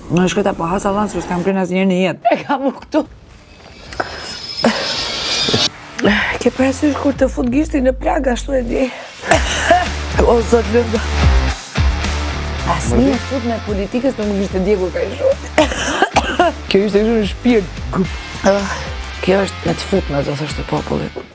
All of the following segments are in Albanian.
Në shkreta po ha sallam se s'kam ngrënë asnjëherë në jetë. E kam u këtu. Ke parasysh kur të fut gishtin në plagë ashtu e di. O zot lëndë. Asnjë e futme e politikës nuk më kishte djegur kaq shumë. Kjo ishte kështu në shpirt. Gup. Kjo është me të futme, do thoshte populli.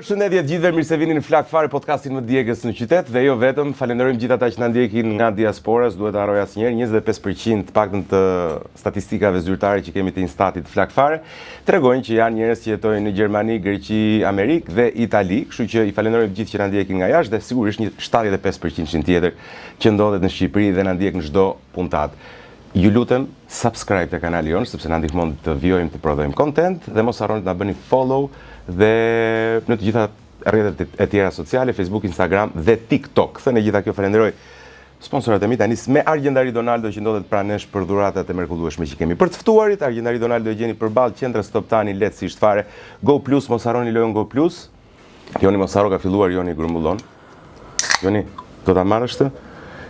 Përshëndetje të gjithëve, mirë se vini në Flakë Fare, podcastin më djegës në qytet dhe jo vetëm, falenderojmë gjithë ata që na ndjekin nga diaspora, s'duhet ta harroj asnjëherë, 25% të paktën të statistikave zyrtare që kemi të Instatit Flakë Fare, tregojnë që janë njerëz që jetojnë në Gjermani, Greqi, Amerikë dhe Itali, kështu që i falenderojmë gjithë që na ndjekin nga jashtë dhe sigurisht një 75% tjetër që ndodhet në Shqipëri dhe na ndjek në çdo puntatë. Ju lutem, subscribe te kanali jonë, sepse na ndihmon të vijojmë të prodhojmë content dhe mos harroni të na bëni follow dhe në të gjitha rrjetet e tjera sociale, Facebook, Instagram dhe TikTok. Thënë e gjitha kjo, falenderoj sponsorat e mi tani me Argjendari Donaldo që ndodhet pranë nesh për dhuratat e mrekullueshme që kemi. Për të ftuarit, Argjendari Donaldo e gjeni përballë qendrës Toptani lehtësisht fare. Go Plus, mos harroni lojën Go Plus. Joni mos harro ka filluar Joni grumbullon. Joni, do ta marrësh të?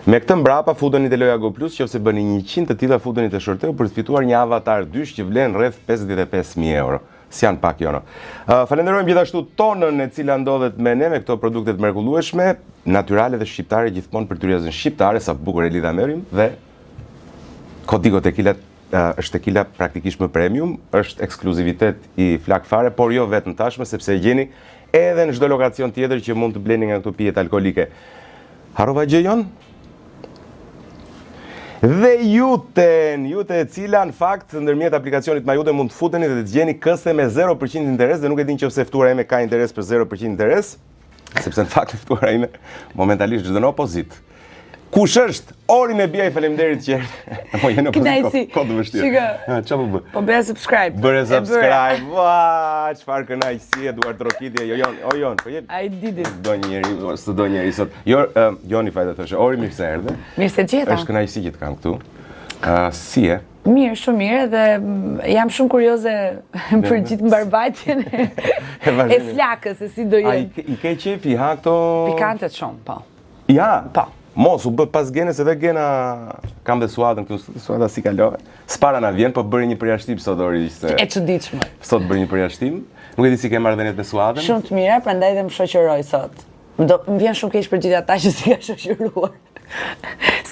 Me këtë mbrapa futeni te loja Go Plus, qofse bëni 100 të tilla futeni te shorteu për të fituar një avatar dysh që vlen rreth 55.000 euro. S'janë pak Jono. Uh, falenderojmë gjithashtu Tonën e cila ndodhet me ne me këto produkte të mrekullueshme, natyrale dhe shqiptare gjithmonë për tryezën shqiptare, sa bukur e lidha me rimë dhe Código Tequila është tekila praktikisht më premium, është ekskluzivitet i Flakë Fare, por jo vetëm tashmë, sepse e gjeni edhe në çdo lokacion tjetër që mund të bleni nga këto pijet alkoolike. Harrova gjë Jon? Dhe Juten, Jute e cila në fakt ndërmjet aplikacionit MyJute mund të futeni dhe të gjeni këste me 0% interes dhe nuk e din qofse e ftuara ime ka interes për 0% interes, sepse në fakt e ftuara ime momentalisht është në opozitë. Kush është? Ori Nebiaj, faleminderit që erdhe. Po je në opozitë, kohë të vështirë. Shiko. Çfarë po bën? Po bëja subscribe. Bëre subscribe. Ua, çfarë kënaqësie, duartrokitje. Jo, Jon, o Jon, po je. I did it. Do njeri, s'të do njeri sot. Jo, Joni fajta thoshe. Ori mirë se erdhe. Mirë se gjeta. Është kënaqësi që të kam këtu. Ë, si je? Mirë, shumë mirë dhe mm, jam shumë kurioze për gjithë mbarvajtjen e, e flakës, se si do jetë. A i, i ke qejf, i ha këto... Pikantet shumë, po. Ja? Po. Mos, u bë pas Genës edhe Gena kam dhe Suadën këtu, Suada si kalove. S'para na vjen, po bëri një përjashtim sot Ori se. E çuditshme. Sot bëri një përjashtim. Nuk e di si ke marrëdhëniet me Suadën. Shumë të mira, prandaj dhe më shoqëroi sot. Më do më vjen shumë keq për gjithë ata që s'i ka shoqëruar.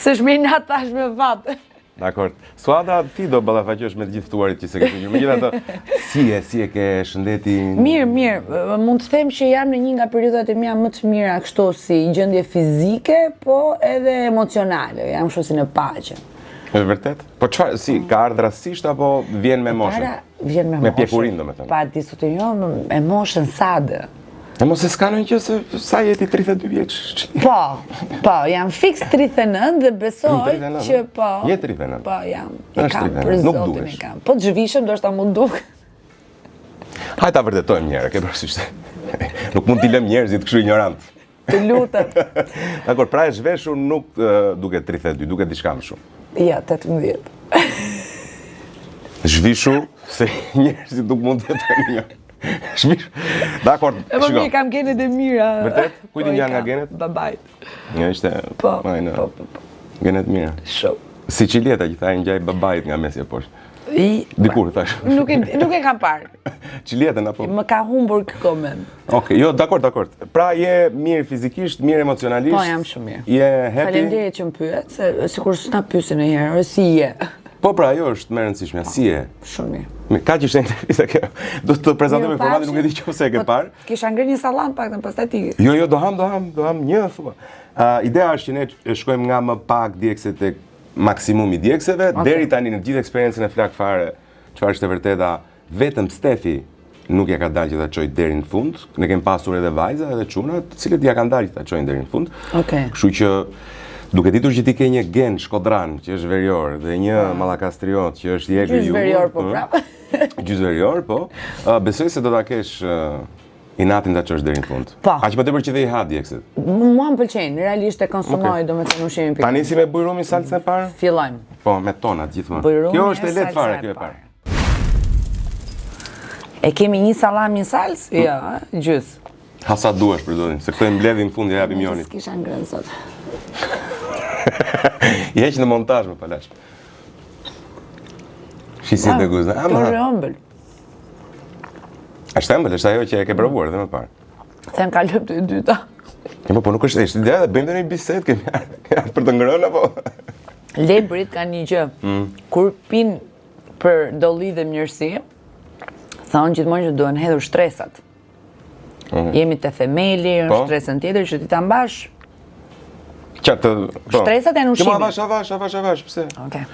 S'është me inat tash me fat. Dakord. Suada, ti do ballafaqosh me të gjithë ftuarit që s'e ke shoqëruar. Megjithatë, si e, si e ke shëndetin? Mirë, mirë. Mund të them që jam në një nga periudhat e mia më të mira kështu si gjendje fizike, po edhe emocionale. Jam kështu si në paqe. Është vërtet? Po çfarë, si ka ardhur rastësisht apo vjen me moshën? Para vjen me moshën. Me pjekurinë, domethënë. Pa diskutim, jo, me moshën sade. E mos e s'ka ndonjë gjë se sa je ti 32 vjeç? Po, po, jam fiks 39 dhe besoj që po. Je 39. Po, jam. E kam, për Nuk dukesh. E kam. Po të zhvishem, ndoshta m'u duk. Hajde ta vërtetojmë njëherë, ke parasysh se nuk mund t'i lëmë njerëzit kështu ignorant. Të lutem. Dakor, pra e zhveshur nuk duket 32, duket diçka më shumë. Ja, 18. Zhvishu se njerëzit nuk mund të jetojnë një. Zhvishu. Dakor, shiko. E po mirë, kam genet e mira. Vërtet? Kujt i po, ngjan nga genet? Babait. Një ishte... Po, po, po, po. Genet mira. Shumë. Si Çiljeta që tha i ngjaj babait nga mesi e poshtë. I... Dikur, thash. Nuk e, nuk e kam parë. Çiljetën, apo? Më ka humbur ky koment. Okej, jo, dakord, dakord. Pra je mirë fizikisht, mirë emocionalisht. Po, jam shumë mirë. Je happy? Faleminderit që më pyet, se sikur s'na pyesin ndonjëherë, ore si je. Po pra, ajo është më e rëndësishmja, si je? Shumë mirë. Me kaq ishte intervista kjo. Do të prezantojmë formatin, nuk e di nëse e ke po, parë. Kisha ngrënë një sallam pak, pastaj ti. Jo, jo, do ham, do ham, do ham një thua. Uh, ideja është që ne shkojmë nga më pak djegëse tek maksimumi i djegëseve, okay. deri tani në gjithë eksperiencën e Flakë Fare, çfarë është e vërteta, vetëm Stefi nuk ja ka dalë që ta çojë deri në fund. Ne kemi pasur edhe vajza, edhe çuna, të cilët ja kanë dalë që ta çojnë deri në fund. Okej. Okay. Kështu që. Duke ditur që ti ke një gen shkodran që është verior dhe një po. mallakastriot që është i egër jugur. Verior po prapë. Gjys verior, po. Besoj se do ta kesh inatin ta çosh deri në fund. Po. Aq më tepër që dhe i ha djegëset. Mua më pëlqejnë, realisht e konsumoj, okay. domethënë ushqimin pikant. Ta nisim me bujrumi salcën e parë? Fillojmë. Po, me tonat gjithmonë. Bujrumi kjo është e lehtë fare kjo e parë. E kemi një sallam, një salcë? Mm. Jo, gjys. Ha sa duash për zotin, se këto i mbledhim në fund ia japim Jonit. S'kisha ngrënë sot. I heq në montazh më palash. Shi si të guzë. Ama. Është e ëmbël. Është e ëmbël, është ajo që e ke provuar dhe më parë. Them kalojmë te e dyta. Jo, po, po nuk është, është ideja dhe bëjmë dhe një bisedë, kemi ardhur për të ngrënë apo? Lebrit kanë një gjë. Mm. Kur pin për dolli dhe mirësi, thonë gjithmonë që duhen hedhur shtresat. Mm. Jemi te themeli, në po. shtresën tjetër që ti ta mbash. Që të, po. Shtresat janë ushqimi. Kjo avash, avash, avash, avash, pse? Okej.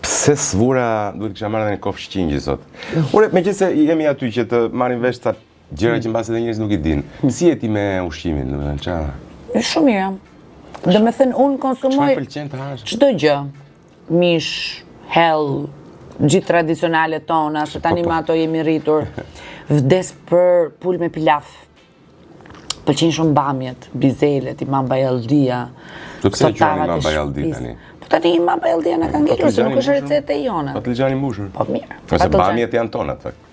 Pse s'vura, duhet kisha marrë edhe një kofshë qingji sot. Ore, meqenëse jemi aty që të marrim vesh ca gjëra që mbase edhe njerëzit nuk i dinë. Mm. Si je ti me ushqimin, domethënë, ça? Shumë mirë. Domethënë, unë konsumoj... Çfarë pëlqen të hash? Çdo gjë. mish, hell, gjithë tradicionale tona, se tani po, po. me ato jemi rritur, vdes për pulë me pilaf. Pëlqejnë shumë bamjet, bizelet, imam bajalldia. Po pse e quani imam bajaldi tani? Po tani imam bajalldia na ka ngelur, se nuk është recetë e jona. Patëllxhani mbushur. Po mirë. Ose bamjet janë tonat, fakt.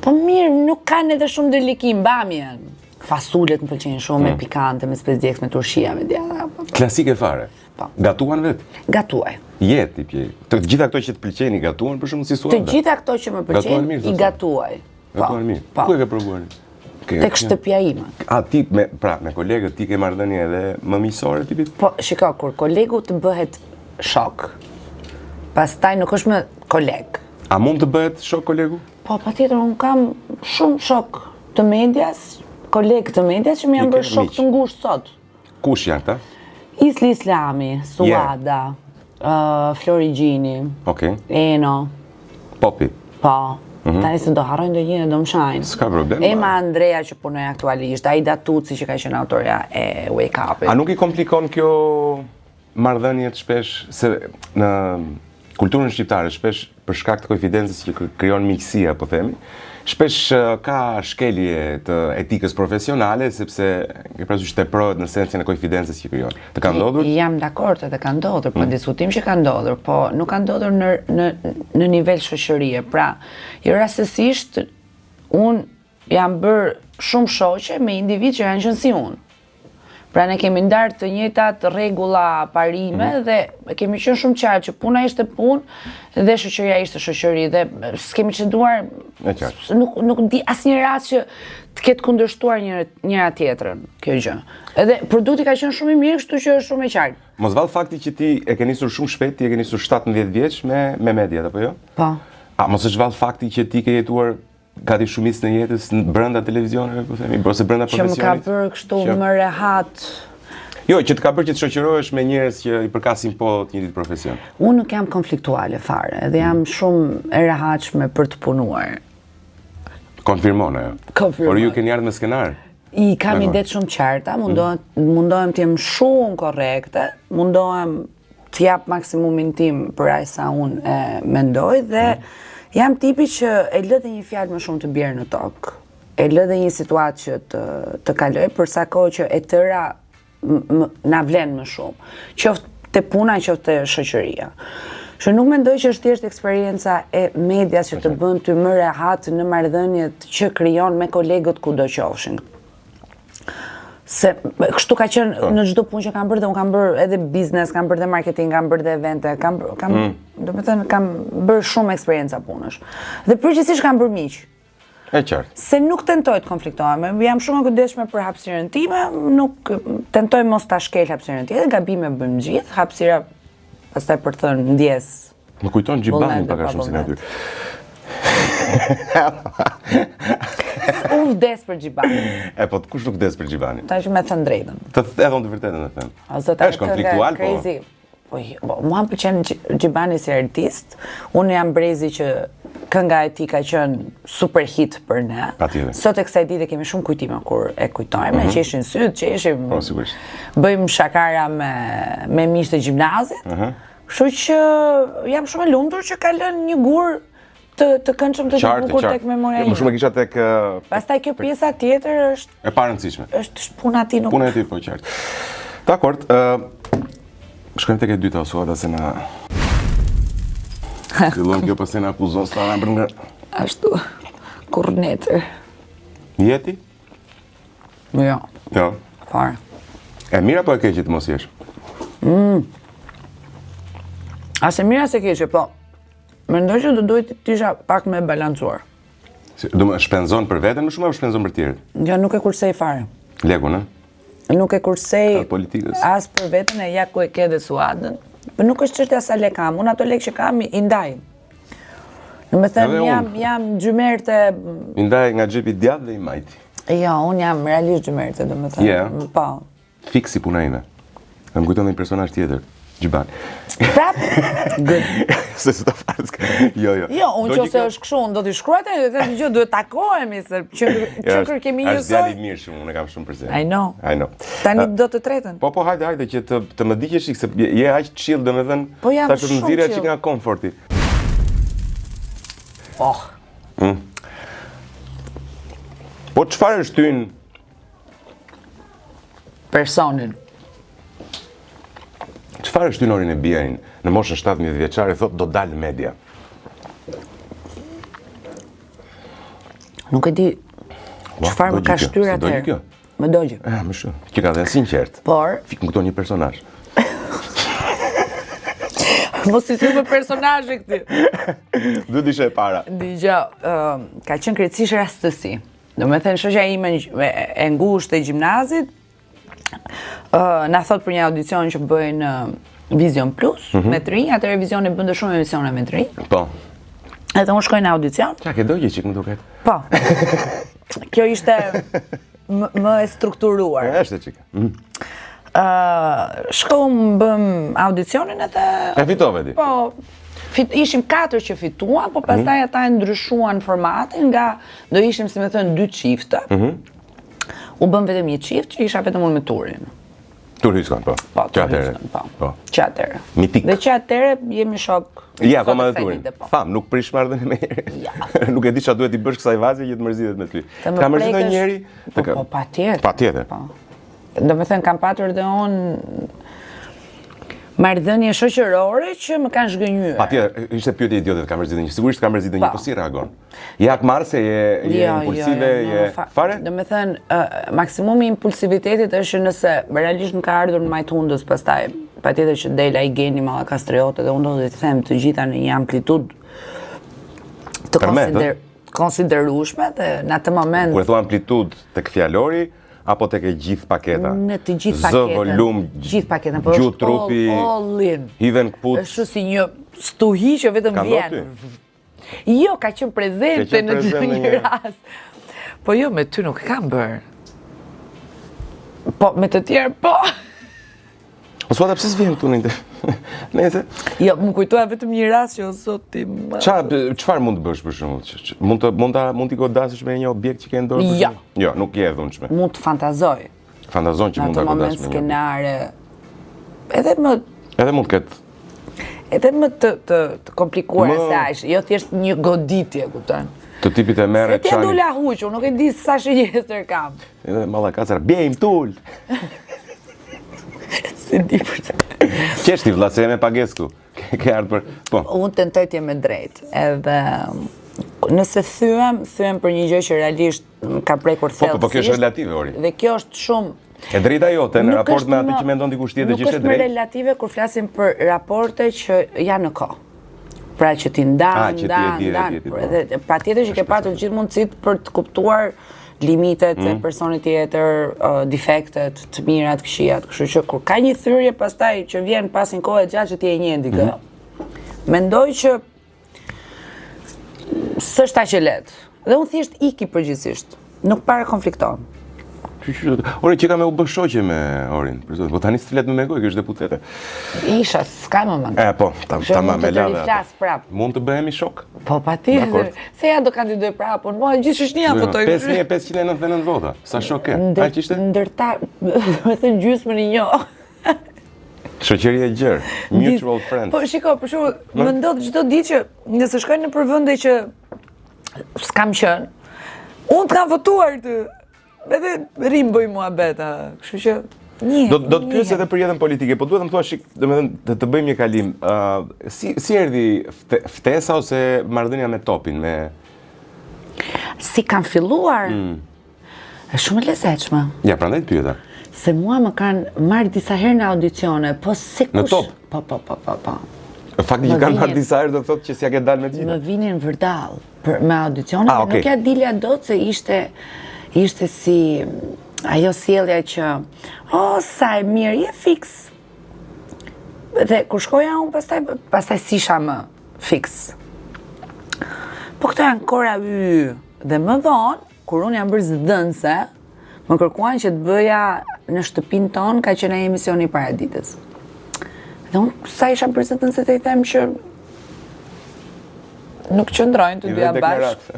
Po mirë, nuk kanë edhe shumë ndërlikim bamjen. Fasulet më pëlqejnë shumë me mm. pikante, me spec djegës, me turshia, me djathë. Po, po. Klasike fare. Po. Gatuan vetë? Gatuaj. Je ti pje. Të gjitha këto që të pëlqejnë i gatuan për shembull si Suada. Të gjitha këto që më pëlqejnë i gatuaj. Po. Gatuan mirë. Po. Ku e ke provuar? Tek shtëpia ime. A ti me pra me kolegët ti ke marrëdhënie edhe më miqësore tipit? Po, shiko, kur kolegu të bëhet shok, pastaj nuk është më koleg. A mund të bëhet shok kolegu? Po, patjetër, unë kam shumë shok të medias, kolegë të medias që më janë bërë shok të ngushtë sot. Kush janë këta? Isli Islami, Suada, yeah. uh, Flori Gjini, okay. Eno. Popi. Po. Mm -hmm. Tani se do harroj ndonjë dhe do më shajnë. S'ka problem. Ema Andrea që punoj aktualisht, Aida Tuci që ka qenë autorja e Wake Up-it. A nuk i komplikon kjo marrëdhëniet shpesh se në kulturën shqiptare shpesh për shkak të konfidencës që krijon miqësia, po themi, shpesh ka shkelje të etikës profesionale sepse ke parasysh teprohet në sensin e konfidencës që krijon. Të ka ndodhur? Jam dakord edhe ka ndodhur, pa mm. diskutim që ka ndodhur, po nuk ka ndodhur në në në nivel shoqërie. Pra, jo rastësisht unë jam bërë shumë shoqe me individë që janë qenë si unë. Pra ne kemi ndarë të njëjtat rregulla, parime mm -hmm. dhe kemi qenë shumë qartë që puna ishte punë dhe shoqëria ishte shoqëri dhe s'kemi ceduar nuk nuk di asnjë rast që të ketë kundërshtuar njëra njëra tjetrën kjo gjë. Edhe produkti ka qenë shumë i mirë, kështu që është shumë e qartë. Mos vallë fakti që ti e ke nisur shumë shpejt, ti e ke nisur 17 vjeç me me mediat apo jo? Po. A mos është vallë fakti që ti ke jetuar gati shumicën e jetës brenda televizioneve, po themi, ose brenda profesionit. Që më ka bërë kështu që... më rehat. Jo, që të ka bërë që të shoqërohesh me njerëz që i përkasin po të njëjtit profesion. Unë nuk jam konfliktuale fare, dhe jam mm. shumë e rehatshme për të punuar. Konfirmon ajo. Konfirmon. Por ju keni ardhur me skenar. I kam idetë shumë qarta, mundohem mm. mundohem të jem shumë korrekte, mundohem të jap maksimumin tim për aq sa unë e mendoj dhe mm. jam tipi që e lë dhe një fjalë më shumë të bjerë në tokë. E lë dhe një situatë që të të kalojë për sa kohë që e tëra na vlen më shumë. Qoftë te puna, qoftë te shoqëria. Që nuk mendoj që është thjesht eksperienca e medias që të bën ty më rehat në marrëdhëniet që krijon me kolegët kudo qofshin. Se kështu ka qenë po. në çdo punë që kam bërë dhe unë kam bërë edhe biznes, kam bërë dhe marketing, kam bërë dhe evente, kam kam, mm. domethënë kam bërë shumë eksperienca punësh. Dhe përgjithsisht kam bërë miq. E qartë. Se nuk tentoj të konfliktohem, jam shumë e kujdesshme për hapësirën time, nuk tentoj mos ta shkel hapësirën tjetër, gabime bëjmë gjithë, hapësira pastaj për të thënë ndjesë. Më kujton Xhibanin pak a shumë si natyrë. Unë vdes për Xhibanin. E po kush nuk vdes për Xhibanin? Tash me thënë drejtën. Të edhe unë të vërtetën e them. Është konfliktual po. Po, jo, po, mua më pëlqen Xhibani si artist. Unë jam brezi që Kënga e tij ka qenë super hit për ne. Patjetër. Sot e kësaj dite kemi shumë kujtime kur e kujtojmë, mm -hmm. qeshin sytë, qeshim. Po sigurisht. Bëjmë shakara me me miqtë e gjimnazit. Mm -hmm. Kështu që jam shumë e lumtur që ka lënë një gur të të këndshëm të të bukur tek memoria ime. Më shumë e kisha tek Pastaj kjo pjesa tjetër është e parëndësishme. Është puna e tij nuk. Puna e tij po qartë. Dakord, ë shkojmë tek e dyta Suada se na Fillon kjo pastaj na akuzon sa na bën nga ashtu kurrnetër. Je ti? Jo. Jo. Fare. E mirë apo e keqe të mos jesh? Mm. As e mirë as e keqe, po. Mendoj që do duhet të isha pak më e balancuar. Si, do më shpenzon për veten më shumë apo shpenzon për tjerët? Jo, nuk e kursej fare. Lekun, ë? Nuk e kursej politikës. As për veten e ja ku e ke dhe Suadën. Po nuk është çështja sa lek kam, unë ato lek që kam i ndaj. Domethënë jam jam xhymerte I ndaj nga xhepi i djathtë dhe i majti. Jo, unë jam realisht xhymerte, domethënë. Yeah. Po. Fiks si puna ime. Dhe më kujton një personazh tjetër, Xhiban. Prap? Good. Se s'ta flas. Jo, jo. Jo, unë që se është kështu, unë do t'i shkruaj tani dhe them gjë, duhet takohemi se që jo, që kër kemi një soj. Është djalë i mirë shumë, unë e kam shumë për zemër. I know. I know. Tani do të tretën. Po, po, hajde, hajde që të të më digjesh se je aq chill, domethënë, po jam sa të nxirrja çik nga komforti. Oh. Mm. Po çfarë është shtyn personin. Çfarë e shtyn Ori Nebiajn në moshën 17 vjeçare thotë do dal në media? Nuk e di çfarë më ka shtyrë atëherë. Më dogji. Eh, më shumë. Që ka dhe sinqert. Por fik më kujton një personazh. Mos i thuaj personazhe këtij. Duhet ishe e para. Dëgjo, uh, ka qenë krejtësisht rastësi. Domethënë, shoqja ime e ngushtë e gjimnazit, uh, na thotë për një audicion që bëjnë Vision Plus, mm -hmm. me të rinj, atëherë Visioni bënte shumë emisione me të rinj. Po. Edhe unë shkoj në audicion. Qa, ke dogje çik më duket? Po. Kjo ishte më, më e strukturuar. E, është e çik. Mm. Uh, shkojmë bëmë audicionin edhe... E fitove ti? Po, fit, ishim katër që fituam, po pastaj mm -hmm. ata e ndryshuan formatin nga do ishim si me thënë dy çifte. Mm -hmm. U bëm vetëm një çift që isha vetëm unë me Turin. Tur Hyskon, po. Po, Tur Hyskon, po. Po. Që atëherë. Mitik. Dhe që atëherë jemi shok. Ja, akoma me Turin. Po. Fam, nuk prish marrëdhënie me njeri. Ja. nuk e di çfarë duhet t'i bësh kësaj vajze që të mërzitet me ty. Të ka mërzitur ndonjëri? Po, po, patjetër. Patjetër. Po. Domethënë, kam patur dhe unë marrëdhënie shoqërore që më kanë zhgënjyer. Patjetër, ishte pyetje idiote, të ka mërzitur një. Sigurisht të ka mërzitur një, po si reagon? Je hakmarrëse, je, je jo, impulsive, jo, jo, je fare? Domethënë, uh, maksimumi i impulsivitetit është që nëse realisht më ka ardhur në majë të hundës pastaj, patjetër që del ai geni mallakastriot dhe unë do t'i them të gjitha në një amplitudë të konsider, konsiderueshme dhe në atë moment... Kur e thua amplitudë tek fjalori, apo tek e gjithë paketa? Në të gjithë paketën. Zë, volum, gjithë paketën, po është trupi, all in. Hidhen këpucë. Është si një stuhi që vetëm vjen. Jo, ka qenë prezente në një, një rast. Po jo, me ty nuk e kam bërë. Po, me të tjerë, po. O Suada, pse s'vjen këtu në inter... Nëse... Jo, më kujtoa vetëm një rast që o zoti më... Ça, çfarë mund të bësh për shembull? Mund të mund ta mund t'i godasësh me një objekt që ke në dorë? Jo. Jo, nuk je e dhunshme. Mund të fantazoj. Fantazon që mund ta godasësh me një. Skenare. Edhe më Edhe mund të ketë edhe më të të të komplikuar më... se aq, jo thjesht një goditje, kupton? Të tipit e merr e çan. Se ti dola huq, unë nuk e di sa shënjestër kam. Edhe mallakacar, bjejm tul. S'e di për të. Qesh ti vlla se je me pagesë këtu. Ke ardhur për po. Unë tentoj të jem e drejtë. Edhe nëse thyem, thyem për një gjë që realisht më ka prekur thellësisht. Po, po, po kjo është relative, Ori. Dhe kjo është shumë E drejta jote në raport me atë që mendon dikush tjetër që është e drejtë. Nuk është më relative kur flasim për raporte që janë në kohë. Pra që ti ndan, ndan, ndan. Po. Edhe patjetër që ke patur gjithë mundësitë për të kuptuar limitet e mm. personit tjetër, defektet, të mirat, të këqijat, kështu që kur ka një thyerje pastaj që vjen pas një kohe gjatë që ti e njeh dikë. Mm. Mendoj që s'është aq e lehtë. Dhe unë thjesht iki përgjithsisht. Nuk para konfliktohem. Qysh, ore që ka me u bë shoqe me Orin, për zotin, po tani s'të flet më me gojë, kjo është deputete. Isha, s'ka më mend. E, po, ta, ta ma me lave. Mund të prap. Mund të bëhemi shok? Po, patjetër, se ja do kandidoj prapë, unë, mua gjithë shoqnia votoi. 5599 vota, sa shok ke? Aq ishte? Ndërta, me thënë gjysmën i njoh. Shoqëri e gjerë, mutual friends. Po, shiko, për shembull, më ndodh çdo ditë që nëse shkoj nëpër vende që s'kam qenë, unë të kam votuar ty, edhe rrim bëj muhabet, kështu që një. Do do të pyes edhe për jetën politike, po duhet të më thuash, domethënë të, të bëjmë një kalim. Ë uh, si si erdhi fte, ftesa ose marrëdhënia me topin me Si kam filluar? Mm. Është shumë e lezetshme. Ja, prandaj të pyeta. Se mua më kanë marrë disa herë në audicione, po si kush... Në top? Po, po, po, po, po. Fakti që kanë marrë disa herë do të thotë që s'ia ke dalë me të gjitha. Më vinin vërdall për me audicione, ah, okay. nuk ja dilja dot se ishte ishte si ajo sjellja që oh, sa e mirë, je fiks. Dhe kur shkoja unë pastaj, pastaj s'isha më fiks. Po këto janë kora y dhe më vonë Kur unë jam bërë zëdhënëse, më kërkuan që të bëja në shtëpinë tonë, ka qenë ai emisioni i paraditës. Dhe unë sa isha bërë zëdhënëse të i them që nuk qëndrojnë të dyja bashkë.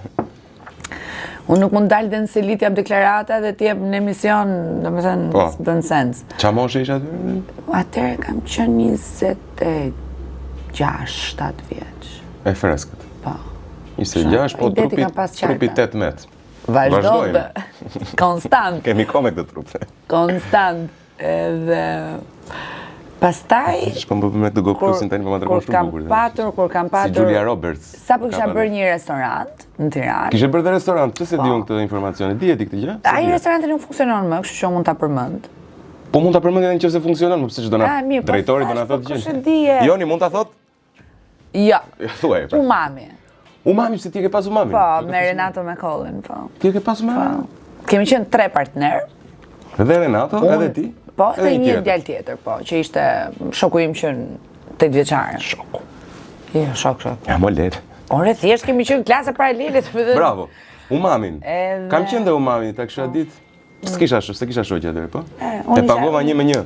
Unë nuk mund dal dhe në seli të jap deklarata dhe të jep në emision, domethënë, po. s'bën sens. Ça moshe ishe aty? Atëherë kam qenë 26, 7 vjeç. E freskët. Po. 26, po trupi, trupi 18. Vazhdojmë. Konstant. Kemi kohë me këtë trup. Konstant. Edhe pastaj Shkon po me këtë goklusin tani po ma tregon shumë bukur. Kur kam patur, kur kam patur Si Julia Roberts. Sapo kisha bërë një restorant në Tiranë. Kishe bërë dhe restorant, pse s'e di unë këtë informacion? E dije ti këtë gjë? Ai restoranti nuk funksionon më, kështu që mund ta përmend. Po mund ta përmend edhe nëse funksionon, po pse ç'do na po drejtori do na po thotë gjë. Joni mund ta thotë? Jo. Ja, thuaj, pra. Umami. Umami, se ti e ke pas umamin? Po, me Renato Mekollin, po. Ti e ke pas umamin? Po. Kemi qenë tre partner. Dhe Renato, Un, edhe ti? Po, edhe një djalë tjetër, po, që ishte shoku im që në tetëvjeçare. Shoku. Jo, shok, shok. Ja, mo lehtë. Ore, thjesht kemi qenë klasa paralele. Të dhe... Bravo. Umamin. Edhe... Kam qenë dhe umami, ta kisha po. ditë. S'kisha, s'e kisha shoqe atëherë, po? E pagova një me një.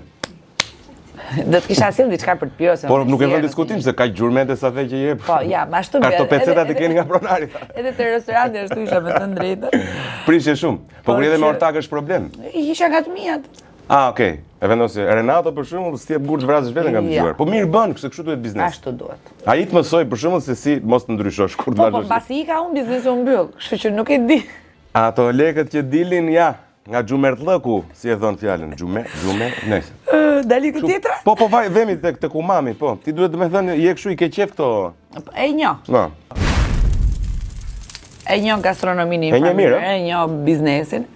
Do të kisha sjell diçka për të pirë ose. Por nuk e vë në diskutim se kaq gjurmete sa the që jep. Po, ja, ma ashtu bie. Kartopecetat e keni nga pronari. Edhe te restoranti ashtu isha me të drejtë. Prishe shumë. Po, po kur je me ortak është problem. Isha nga të miat. Ah, okay. E vendosi Renato për shembull, s'ti jep gur të vrasësh veten kam dëgjuar. Po mirë bën, kështu kështu duhet biznes. Ashtu duhet. Ai të mësoi për shembull se si mos të ndryshosh kur të po, po, vazhdosh. Po, pasi ika unë biznesi u mbyll, kështu që nuk e di. Ato lekët që dilin ja, Nga xhumertllëku, si e thon fjalën, xhume, xhume, nëse. Dali te tjetra? Po, po, vaj, vemi tek tek umami, po. Ti duhet të me thënë, je kështu i ke qef këto. E njoh. Po. E njoh gastronominë E njoh mirë, e njoh biznesin.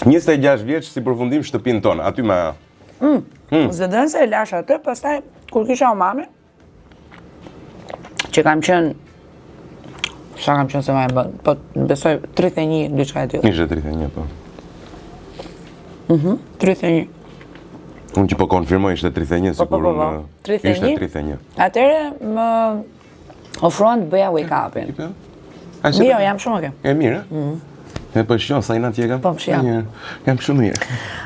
26 vjeç si përfundim shtëpinë tonë, aty ma... Mm. Mm. Zëdhënëse e lash atë, pastaj kur kisha umamin, që kam qenë sa kam qenë se ma e bën, po besoj 31 diçka e tillë. Ishte 31 po. Mhm, 31. Unë që po konfirmoj ishte 31 po, po, sikur po, po. 31. Ishte 31. Atëherë më ofruan të bëja wake up-in. Jo, jam shumë okay. E mirë, mm -hmm. E po shijon, sa inat që e kam? Po, më shijon. Jam shumë mirë.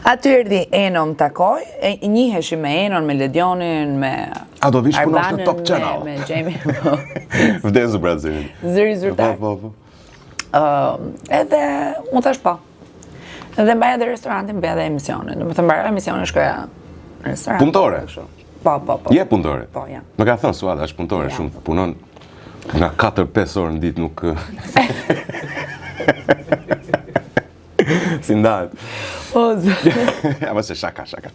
Aty erdhi Eno më takoi, e, njiheshim me Enon, me Ledionin, me A do vish punosh në Top Channel? Me, me Jamie. Po. Vdesu pra zërin. Zëri zyrtar. Po, po, po. Uh, edhe unë thash po. Dhe mbaja dhe restorantin, mbaja dhe emisionin. Domethënë mbaja emisionin, shkoja në restorant. Punëtore? Po, po, po. Je punëtore? Po, jam. Më ka thënë Suada, është punëtore, ja. shumë punon nga 4-5 orë në ditë nuk... Si ndahet. O, Ja, se shaka, shaka.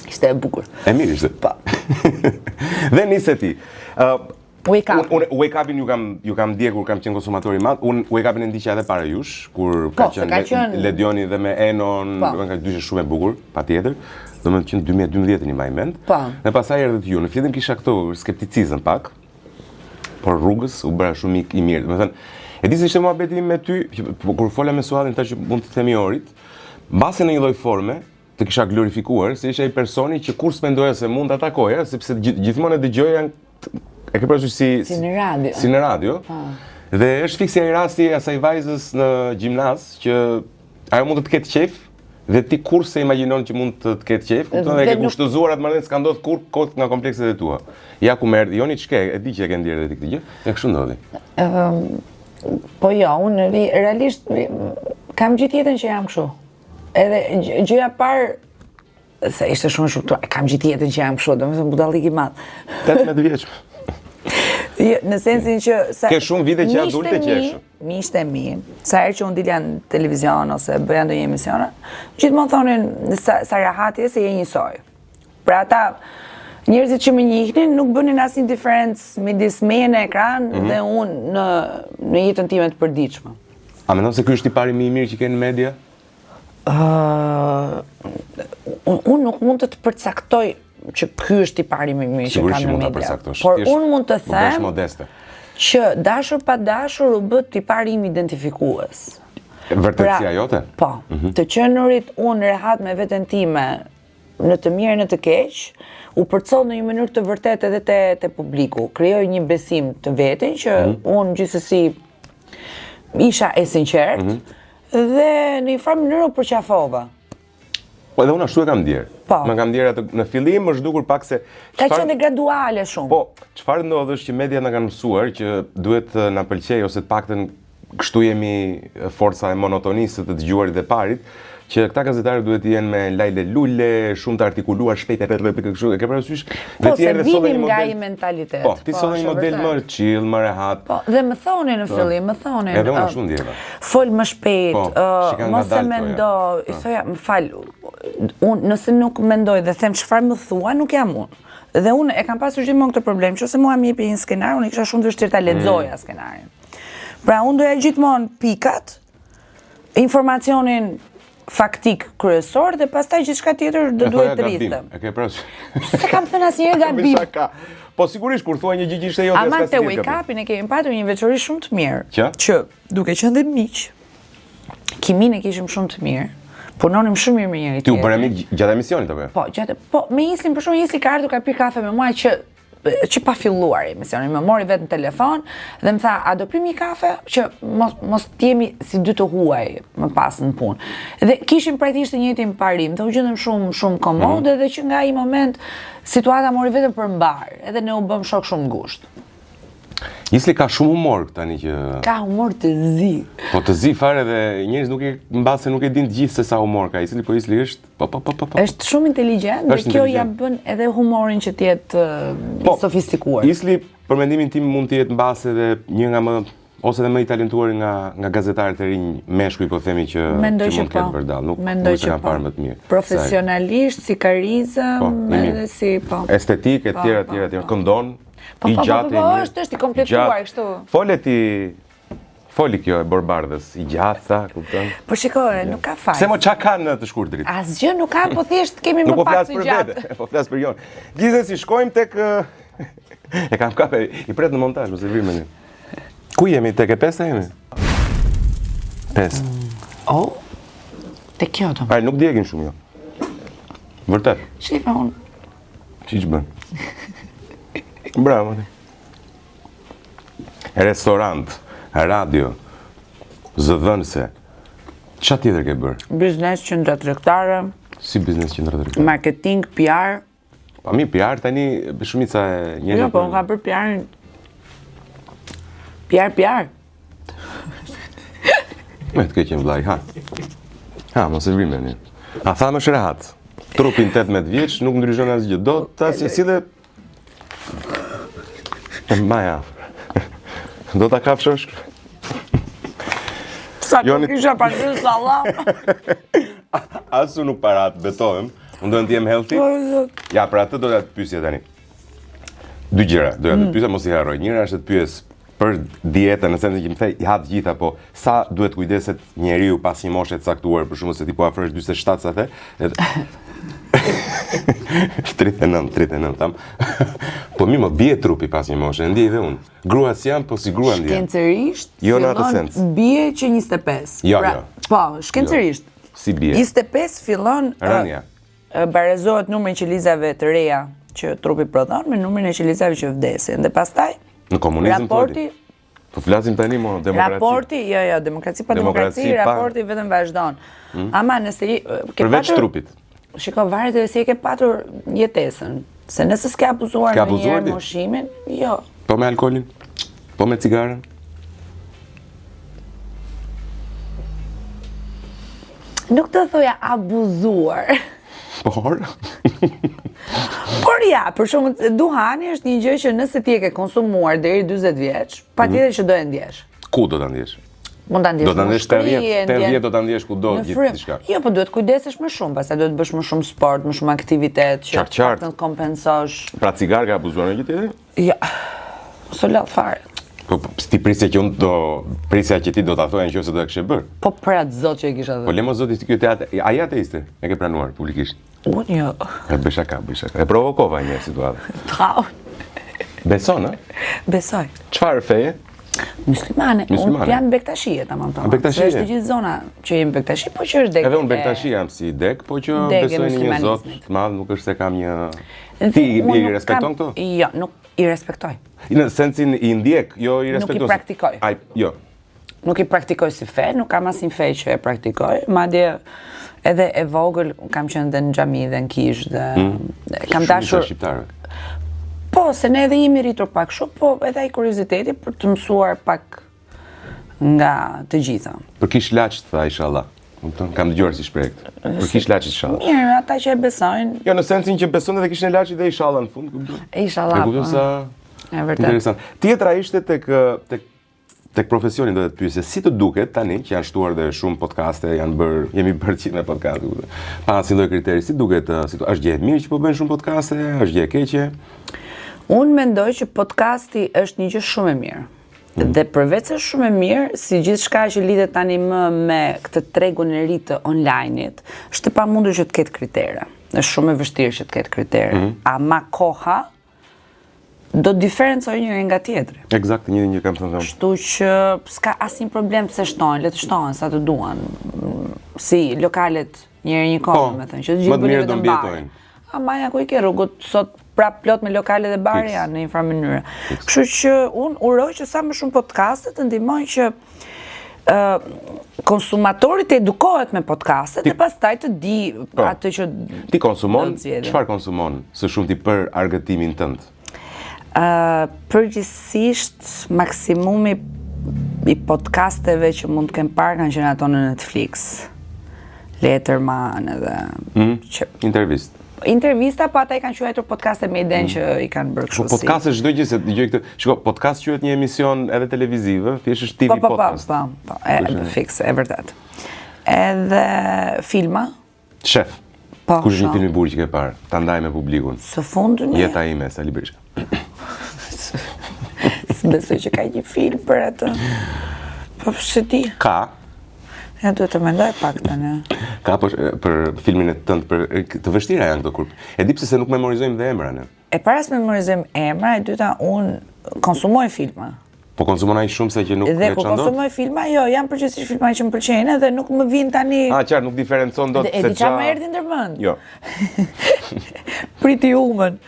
Ishte e bukur. E mirë ishte. Po. Dhe nise ti. Uh, Wake up. Unë Wake Upin ju kam ju kam ndjekur, kam qenë konsumator i madh. Unë Wake Upin e ndiqja edhe para jush, kur po, ka qenë ka qenë Ledioni dhe me Enon, po. domethënë ka dyshe shumë e bukur, patjetër. Domethënë që në 2012 i mbaj mend. Po. Dhe pastaj erdhët ju. Në fillim kisha këto skepticizëm pak. Por rrugës u bëra shumë mik i mirë. Domethënë, e di se ishte muhabeti im me ty, që, po, kur fola me Suadin thashë që mund të themi Orit, mbase në një lloj forme, të kisha glorifikuar, se ishe ai personi që kurrë s'mendoja se mund ta takoja, sepse gjithmonë e dëgjoja e ke parasysh si si në radio. Si në radio. Po. Dhe është fiksi ai rasti i asaj vajzës në gjimnaz që ajo mund të të ketë qejf. Dhe ti kurrë s'e imagjinon që mund të të ketë qejf, kupton dhe e ke kushtëzuar atë marrëdhënie s'ka ndodhur kurrë kot nga komplekset e tua. Ja ku më erdhi Joni ç'ke, e di që e ke ndjerë edhe ti këtë gjë, dhe kështu ndodhi. Ëm po jo, unë realisht kam gjithë jetën që jam kështu. Edhe gjëja e parë se ishte shumë shumë e kam gjithë jetën që jam kështu, domethënë budallik i madh. 18 vjeç. Jo, në sensin që sa Ke shumë vite që adulte që je kështu. Miqtë e mi, sa herë që unë dilja në televizion ose bëja ndonjë emision, gjithmonë thonin sa, sa rehat je se je njësoj. Pra ata njerëzit që më njihnin nuk bënin asnjë diferencë midis meje në ekran mm -hmm. dhe unë në në jetën time të përditshme. A mendon se ky është tipari më i mirë që ke në media? Uh, unë nuk mund të të përcaktoj që ky është tipari më i mirë që kam në media. Por unë mund të them që dashur pa dashur u bë tipari im identifikues. Vërtetësia pra, jote? Po. Mm -hmm. Të qenurit unë rehat me veten time në të mirë në të keq, u përcoll në një mënyrë të vërtetë edhe te te publiku. Krijoi një besim të vetin që mm -hmm. unë gjithsesi isha e sinqertë mm -hmm. dhe në një farë mënyrë u përqafova. Po edhe unë ashtu e kam ndjerë. Po. Ma kam ndjerë atë në fillim është dukur pak se ka qenë dhe graduale shumë. Po, çfarë ndodh është që media na kanë mësuar që duhet të na pëlqejë ose të paktën kështu jemi forca e monotonisë së të dëgjuarit dhe parit, që këta gazetarë duhet të jenë me lajle lule, shumë të artikuluar, shpejt e rrë kështu, e ke parasysh? Dhe po, ti erdhe solle një model. Nga ai mentalitet. Po, ti po, solle një model më chill, më rehat. Po, dhe më thonin në po. fillim, më thonin. Edhe unë ashtu ndjeva. Fol më shpejt, po, uh, mos e mendo, i po. thoja, më fal, unë nëse nuk mendoj dhe them çfarë më thua, nuk jam unë. Dhe unë e kam pasur gjithmonë këtë problem, që ose mua më jepi një skenar, unë e kisha shumë të vështirë ta lexoja mm. skenarin. Pra unë doja gjithmonë pikat, informacionin faktik kryesor dhe pastaj gjithçka tjetër do duhet të rridhte. E ke parasysh? S'e kam thënë asnjëherë gabim. Po sigurisht kur thua një gjë që ishte jote, Ama te Wake Up-in e kemi patur një veçori shumë të mirë. Që? Që duke qenë dhe miq, kiminë e kishim shumë të mirë. Punonim shumë mirë me njëri tjetrin. Ti u bëre mik gjatë emisionit apo jo? Po, gjatë po me Islin për shembull Isli ka ardhur ka pirë kafe me mua që që pa filluar emisioni, më mori vetë në telefon dhe më tha, a do pim një kafe që mos, mos të jemi si dy të huaj më pas në punë. Dhe kishim praktikisht të njëjtin parim, dhe u gjendëm shumë, shumë komode mm -hmm. dhe që nga ai moment situata mori vetëm për mbarë, edhe ne u bëmë shokë shumë ngushtë. Isli ka shumë humor tani që... Ka humor të zi. Po të zi fare dhe njerëz nuk e mbase nuk e din të gjithë se sa humor ka Isli, po Isli është Po, po, po, po, po. Është shumë inteligjent dhe kjo ia bën edhe humorin që të jetë po, sofistikuar. Isli, për mendimin tim, mund të jetë mbase edhe një nga më ose edhe më i talentuari nga nga gazetarët e rinj meshkuj po themi që Mendoj që mund të ketë po. vërdall. Nuk Mendoj që kam po. parë më të mirë. Profesionalisht, si karizëm, po, edhe si po. Estetik e po, tjera tjera tjera, këndon. Po, i po, po, po, po, është është i kompletuar kështu. Fole ti Foli kjo e Borëbardhës, i gjatë, tha, kupton? Po shiko, nuk ka faj. Se mo ça ka në të shkurtrit? Asgjë nuk ka, po thjesht kemi më po pak të gjatë. Nuk po flas për vete, po flas për Jon. Gjithsesi shkojmë tek e kam kape, i pret në montazh, mos e vri mendjen. Ku jemi tek e pesta jemi? Pesë. Mm. Oh. Te kjo do. Ai nuk djegin shumë jo. Vërtet. Shifa unë. Ç'i bën? Bravo. Restorant, radio, zëdhënëse, ça tjetër ke bërë? Biznes qendra tregtare. Si biznes qendra tregtare? Marketing, PR. Pa mi, PR tani shumica e njerëzve. Jo, po unë kam bërë PR-in. PR, PR. Me të keqen vllai, ha. Ha, mos e vri mendjen. A tha më rehat. Trupin 18 vjeç nuk ndryshon asgjë. Do ta si si dhe E mbaj afër. Do ta kafshosh? Sa Joni... kisha pa gjë sallam. As unë nuk parat, betohem. Unë do të jem healthy. Po, ja, për atë doja të pyesja tani. Dy gjëra, doja të mm. pyesja, mos i harroj. Njëra është të pyes për dietën, në sensin që më the, i ha të gjitha, po sa duhet kujdeset njeriu pas një moshe të caktuar, për shembull se ti po afrohesh 47 sa the, edhe 39, 39 tham. Po mi më bie trupi pas një moshe, e ndjej dhe unë. Grua si jam, po si grua ndjem. Shkencërisht, jo në atë sens. Bie që 25. Jo, pra, jo. Po, shkencërisht. Jo. Si bie? 25 fillon rënia. Barazohet numri i qelizave të reja që trupi prodhon me numrin e qelizave që vdesin. Dhe pastaj në komunizëm raporti thodi. Po flasim tani mo demokraci. Raporti, jo, jo, demokraci pa demokraci, demokraci raporti vetëm vazhdon. Hmm? Ama nëse ke Përveç patur, trupit. Shiko, varet edhe si e ke patur jetesën. Se nëse s'ke abuzuar ndonjëherë me ushqimin, jo. Po me alkoolin? Po me cigaren? Nuk do thoja abuzuar. Por? Por ja, për shembull, duhani është një gjë që nëse ti e ke konsumuar deri 40 vjeç, patjetër mm. që do e ndjesh. Ku do ta ndjesh? Mund ta ndjesh. Do ta ndjesh 80, 80 do ta ndjesh kudo gjithçka. Jo, po duhet kujdesesh më shumë, pastaj duhet të bësh më shumë sport, më shumë aktivitet që të kompensosh. Pra cigare ke abuzuar në gjë tjetër? Jo. S'u lodh fare. Po, po ti prisja që unë do prisja që ti do ta thoja nëse do e kishe bërë. Po për atë zot që e kisha thënë. Po le mo zoti ti këtë atë, a je ateiste? E ke pranuar publikisht. Unë jo. E bëj shaka, bëj shaka. E provokova një situatë. Trau. Beson, a? Besoj. Çfarë feje? Muslimane. Muslimane. Unë jam bektashie, tamam tamam. Bektashie. Është gjithë zona që jemi bektashi, po që është degë. Edhe unë bektashi jam si degë, po që besoj në një zot të madh, nuk është se kam një Ti i respekton këto? Jo, nuk i respektoj. Në sensin i ndjek, jo i respekton. Nuk i praktikoj. Ai, jo. Nuk i praktikoj si fe, nuk kam asnjë fe që e praktikoj, madje edhe e vogël kam qenë dhe në xhami dhe në kishë dhe mm. kam dashur shqiptarëve. Po, se ne edhe jemi rritur pak kështu, po edhe ai kurioziteti për të mësuar pak nga të gjitha. Për kish Laç të tha inshallah. Kupton? Kam dëgjuar si shprehje këtë. Për kish Laç inshallah. Mirë, ata që e besojnë. Jo, në sensin që beson edhe kishën e Laçit dhe inshallah në fund, kupton? Inshallah. E kupton po. sa E vërtetë. Interesant. Tjetra ishte tek tek tek profesioni do të të pyesja, si të duket tani që janë shtuar dhe shumë podcaste, janë bër, jemi bërë gjithë me podcaste, kupton? Pa asnjë lloj kriteri, si duket, si është gjë e mirë që po bëjnë shumë podcaste, është gjë e keqe? Unë mendoj që podcasti është një gjë shumë e mirë. Mm. Dhe përveç se shumë e mirë, si gjithçka që lidhet tani më me këtë tregun e ri të online-it, është e pamundur që të ketë kritere. Është shumë e vështirë që të ketë kritere. Mm -hmm. Ama koha do të diferencojë njërin nga tjetri. Eksakt, një një kam thënë. Kështu që s'ka asnjë problem pse shtohen, le të shtohen sa të duan. Si lokalet Njëri një kohë, po, domethënë, që të gjithë bënin vetëm bar. Ama ja ku i ke rrugët sot prap plot me lokale dhe bare janë në një farë mënyre. Kështu që unë uroj që sa më shumë podcaste të ndihmojnë që ë konsumatori të edukohet me podcastet dhe pastaj të di po, atë që ti konsumon, çfarë konsumon së shumti për argëtimin tënd? Ë përgjithsisht maksimumi i podcasteve që mund të kem parë kanë qenë ato në Netflix. Letterman edhe mm, që intervistë. Intervista, po ata i kanë quajtur podcaste me idenë mm. që i kanë bërë kështu po, si. Podcast është çdo gjë se dëgjoj këtë. Shiko, podcast quhet një emision edhe televiziv, thjesht është TV po, po, podcast. Po, po, po, e, fiks, e vërtet. Edhe filma. Shef. Po, Kush është një film i bukur që ke parë? Ta ndaj me publikun. Së fundmi. Jeta ime, Sali Berisha. S'besoj që ka një film për atë. Po s'e di. Ka. Ja duhet të mendoj pak tani. Ka po për filmin e tënd për të vështira janë këto kur. E di pse se nuk memorizojmë dhe emra ne. E para s'memorizojmë emra, e dyta unë konsumoj filma. Po konsumon aq shumë sa që nuk e Dhe kur konsumoj filma, jo, janë përgjithsisht filma që më pëlqejnë dhe nuk më vijnë tani. Ah, qartë, nuk diferencon dot se çfarë. E di çfarë më erdhi ndërmend? Jo. Pretty Woman.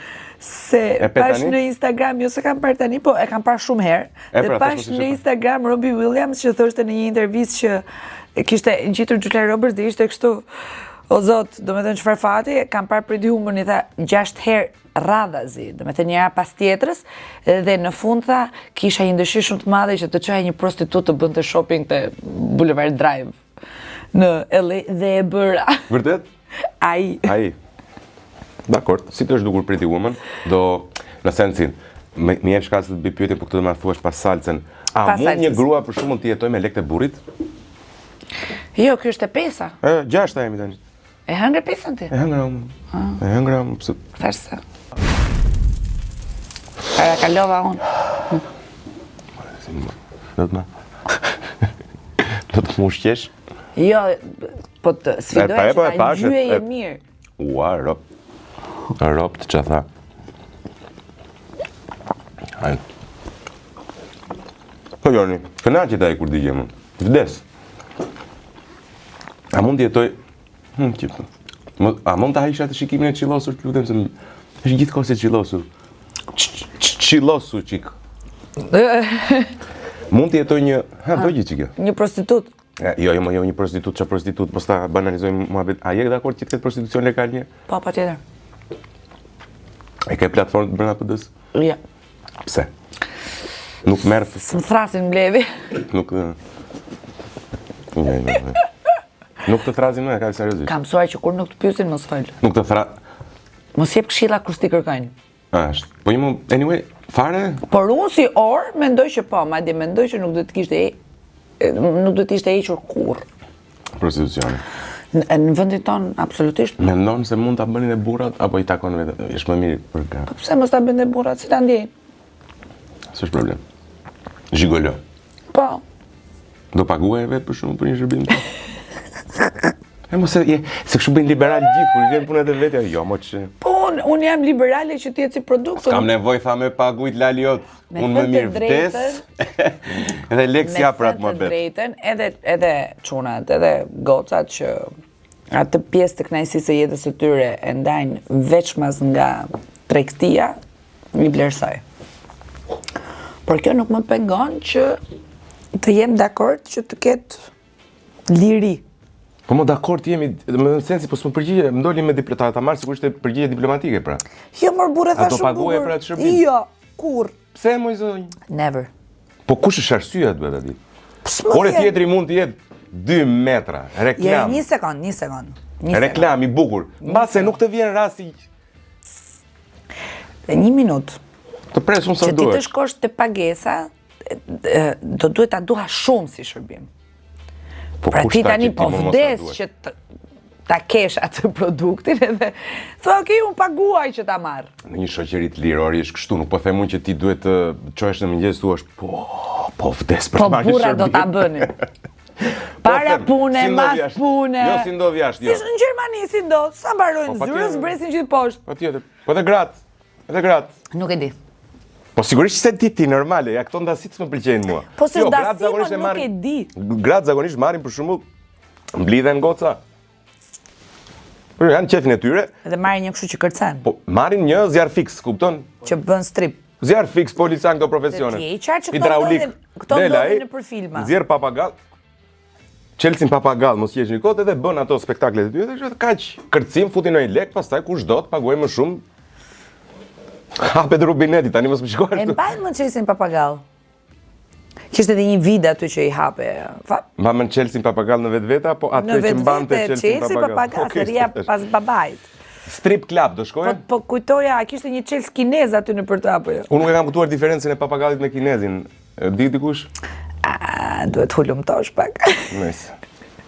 Se pash në Instagram, jo s'e kam parë tani, po e kam parë shumë herë. E dhe pra, pash në Instagram Robbie Williams që thoshte në një intervistë që kishte ngjitur Julia Roberts dhe ishte kështu O zot, domethënë çfarë fati, kam parë Pretty Woman i tha 6 herë radhazi, domethënë njëra pas tjetrës, dhe në fund tha, kisha një dëshirë shumë të madhe që të çoja një prostitutë të bënte shopping te Boulevard Drive në LA dhe e bëra. Vërtet? Ai. Ai. Dakord, si të është dukur Pretty Woman, do në sensin, më më jep shkas të bëj pyetje, po këtë do ma thuash pas salcën. A pas mund një grua për shembull të jetojë me lekët e burrit? Jo, kjo është e pesa. E, gjashta jemi tani. E hëngre pesën ti? E hëngra unë. Ah. E hëngra unë, pse? Thash se. Para kalova unë. Do të më... Do të më ushqesh? Jo, po të sfidoj që po, ta ngjyeje mirë. Ua, rop. Rop të që tha. Hajde. Po joni, kënaqet ai kur digjem unë. Vdes. A mund të jetoj Hm, që po. A mund ta heqësh atë shikimin e çillosur, të lutem se është gjithkohë si çillosur. Çillosu çik. Mund të jetojë një, ha, do gjë që kjo. Një prostitutë. Jo, jo, jo, një prostitutë, ça prostitutë, mos ta banalizojmë muhabet. A je dakord që të ketë prostitucion legal një? Po, patjetër. E ke platformë brenda PD-s? Jo. Pse? Nuk merr S'më thrasin mbledhje. Nuk jo, jo, jo. Nuk të thrasin më, ka seriozisht. Kam mësuar që kur nuk të pyesin mos fol. Nuk të thra Mos jep këshilla kur s'ti kërkojnë. Është. Po një anyway, fare? Por unë si orë mendoj që po, madje mendoj që nuk do të kishte nuk do të ishte hequr kurrë. Prostitucioni. Në, në vendin tonë absolutisht. Mendon se mund ta bënin e burrat apo i takon vetëm, është më mirë për gratë. Po pse mos ta bëjnë burrat, si ta ndjejnë? S'është problem. Zhigolo. Po. Do paguaje vetë për shembull për një shërbim? E mos e, je, se kështu bëjnë liberal gjithë, kur i vjen puna te vetja, jo, mo që... Po, unë un jam liberale që të jetë si produkt. Kam nevojë tha me pagujt lali jot, unë më mirë vdes, dhe lek s'ja për atë muhabet. Me thënë të drejtën, edhe, edhe çunat, edhe gocat që atë pjesë të kënaqësisë së jetës së tyre e ndajnë veçmas nga tregtia, i vlerësoj. Por kjo nuk më pengon që të jem dakord që të ketë liri. Po mo dakord jemi, më në sensi, po s'më përgjigje, më doli me diplomat, ta marr sikur ishte përgjigje diplomatike pra. Jo, mor burrë, tha shumë bukur. A do paguaje për atë shërbim? Jo, kurrë. Pse moj zonjë? Never. Po kush është arsyeja duhet ta di? Ore tjetri mund të jetë 2 metra, reklam. Jo, një sekond, një sekond. Një reklam i bukur. Mbase nuk të vjen rasti Dhe një minutë. Të pres unë sa duhet. Që ti të shkosh te pagesa, do duhet ta duash shumë si shërbim. Po pra ti tani po vdes që ta kesh atë produktin edhe thua ok, unë paguaj që ta marr. Në një shoqëri të lirë, ori është kështu, nuk po them unë që ti duhet të çohesh në mëngjes thuash, po, po vdes për po, të marrë një shërbim. Po burra do ta bënin. Po Para pune, si mas pune. Jo, si ndodh jashtë, jo. Si në Gjermani, si ndodh, sa mbarojnë po, zyrën, zbresin gjithë poshtë. Po tjetër, po edhe gratë, edhe gratë. Nuk e di. Po sigurisht s'e di ti normale, ja këto ndasitë s'më pëlqejnë mua. Po se jo, ndasi, po nuk e di. Gratë zakonisht marrin për shembull, mblidhen goca. Po janë qefin e tyre. Dhe marrin një kështu që kërcen. Po marrin një zjarrfikës, kupton? Që bën strip. Zjarrfikës, polican këto profesione. Ti je i qartë që këto ndodhin, këto ndodhin nëpër filma. Nxjerr papagall. Çelësin papagall, mos qeshni kot edhe bën ato spektaklet e tyre dhe kështu kaq kërcim futin ndonjë lek, pastaj kush do të paguajë më shumë. Hapet rubineti, tani mos më shiko ashtu. E mbaj mend çelësin papagall. Kishte edhe një video aty që i hape. Fa... Mban mend çelësin papagall në vetvete apo atë që mbante çelësin papagall? Papagall, okay, rrija pas babait. Strip club do shkoje? Po, po kujtoja, a kishte një çelës kinez aty nëpër të apo jo? Unë nuk e kam kuptuar diferencën e papagallit me kinezin. E di dikush? A, duhet hulumtosh pak. Nice.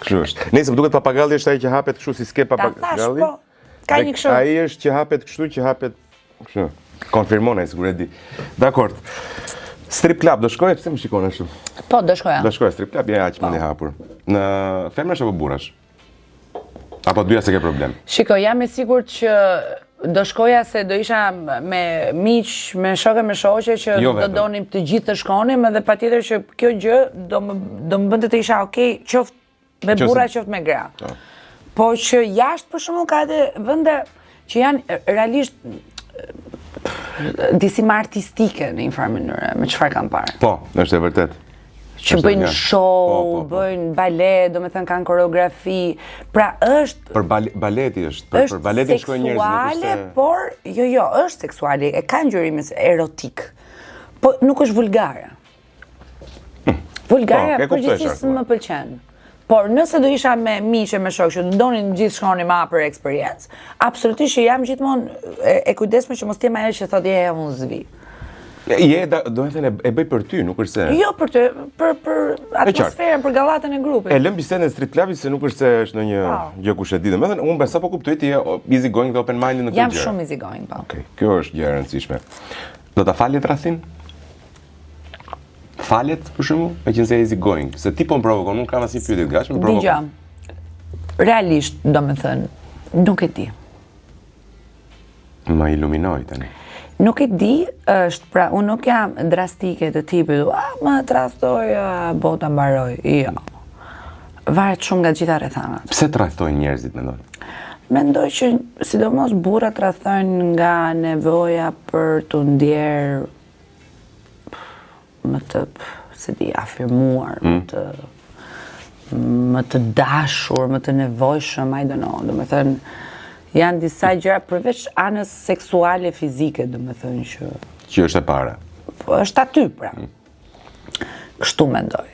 Kështu është. Nëse më duket papagalli është ai që hapet kështu si ske papagalli. Ta thash, po. Ka një kështu. Ai është që hapet kështu që hapet kështu. Konfirmon ai sigurisht e di. Dakord. Strip club do shkoje pse më shikon ashtu? Po, do shkoja. Do shkoje strip club, je aq po. mendjehapur. Në femrash apo burrash? Apo dyja s'e ke problem? Shiko, jam e sigurt që do shkoja se do isha me miq, me shokë, me shoqe që jo do donim të gjithë të shkonim edhe patjetër që kjo gjë do më do më bënte të isha okay, qoftë me burra, qoftë me gra. Po. po që jashtë për shembull ka edhe vende që janë realisht disi më artistike në një farë mënyre, me çfarë kam parë. Po, është e vërtetë. Që bëjnë show, po, po, po. bëjnë balet, domethënë kanë koreografi. Pra është Për bale, baleti është, për, për baletin shkojnë njerëzit, nuk është se por jo, jo, është seksuale, e ka ngjyrimin erotik. Po nuk është vulgare. Hm. Vulgare po, përgjithësisht s'më pëlqen. Por nëse do isha me miq e me shokë që do donin gjithë shkonim ma për eksperiencë, absolutisht që jam gjithmonë e, e kujdesshme që mos të jem ajo që thotë je unë s'vi. Je, da, do të thënë e bëj për ty, nuk është se Jo për ty, për për atmosferën, për gallatën e grupit. E lëm bisedën e street clubit se nuk është se është ndonjë po. gjë kush e di. Domethënë unë besa po kuptoj ti je easy going dhe open minded në këtë gjë. Jam shumë easy going, po. Okej, okay, kjo është gjë e rëndësishme. Do ta falje tradhtinë? Falet, për shembull, meqenëse je easy going, se ti po më provokon, unë kam asnjë pyetje të gatshme, më provokon. Dëgjo. Realisht, domethënë, nuk e di. Më iluminoj tani. Nuk e di, është, pra, unë nuk jam drastike të tipit, a, më tradhtoi, a, bota mbaroi, jo. Varet shumë nga të gjitha rrethanat. Pse tradhtojnë njerëzit, mendon? Mendoj që sidomos burrat tradhtojnë nga nevoja për t'u ndjerë më të... s'e di, afirmuar, mm. më të më të dashur, më të nevojshëm, I don't know, domethënë, janë disa gjëra përveç anës seksuale fizike, domethënë që... Që është e para. Po, është aty, pra. Mm. Kështu mendoj.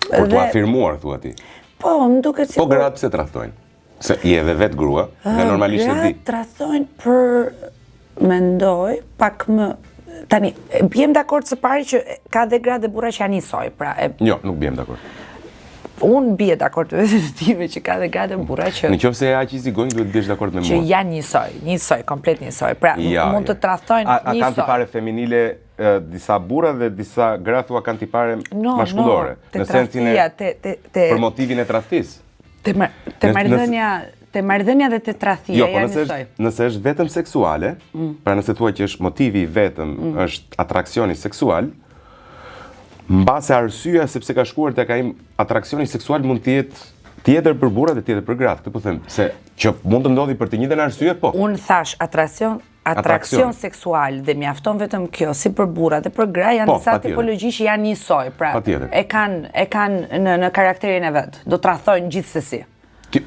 Për t'u afirmuar, thua ti. Po, më duket si... Po gratë pse tradhtojnë? Se je edhe vetë grua, dhe normalisht e di. Gratë tradhtojnë për mendoj pak më tani biem dakord së pari që ka dhe gra dhe burra që janë njësoj, pra e... Jo, nuk biem dakord. Unë bie dakord me veten time që ka dhe gra dhe burra që Në qoftë se je aq easy going duhet të biesh dakord me mua. Që janë njësoj, njësoj, komplet njësoj. Pra, ja, mund të tradhtojnë njësoj. A, a kanë tipare feminile disa burra dhe disa gra thua kanë tipare no, mashkullore no, në sensin e te, te, te, për motivin e tradhtisë. Te, te marrëdhënia, te marrëdhënia dhe te tradhtia jo, po nëse është, nëse është vetëm seksuale, mm. pra nëse thua që është motivi i vetëm mm. është atraksioni seksual, mbase arsyeja sepse ka shkuar tek ai atraksioni seksual mund të jetë tjetër për burrat dhe tjetër për gratë. Këtë po them se që mund të ndodhi për të njëjtën arsye, po. Unë thashë atraksion atraksion seksual dhe mjafton vetëm kjo si për burra dhe për gra janë po, disa tipologji që janë njësoj, pra e kanë e kanë në në karakterin e vet. Do tradhtojnë gjithsesi. Ti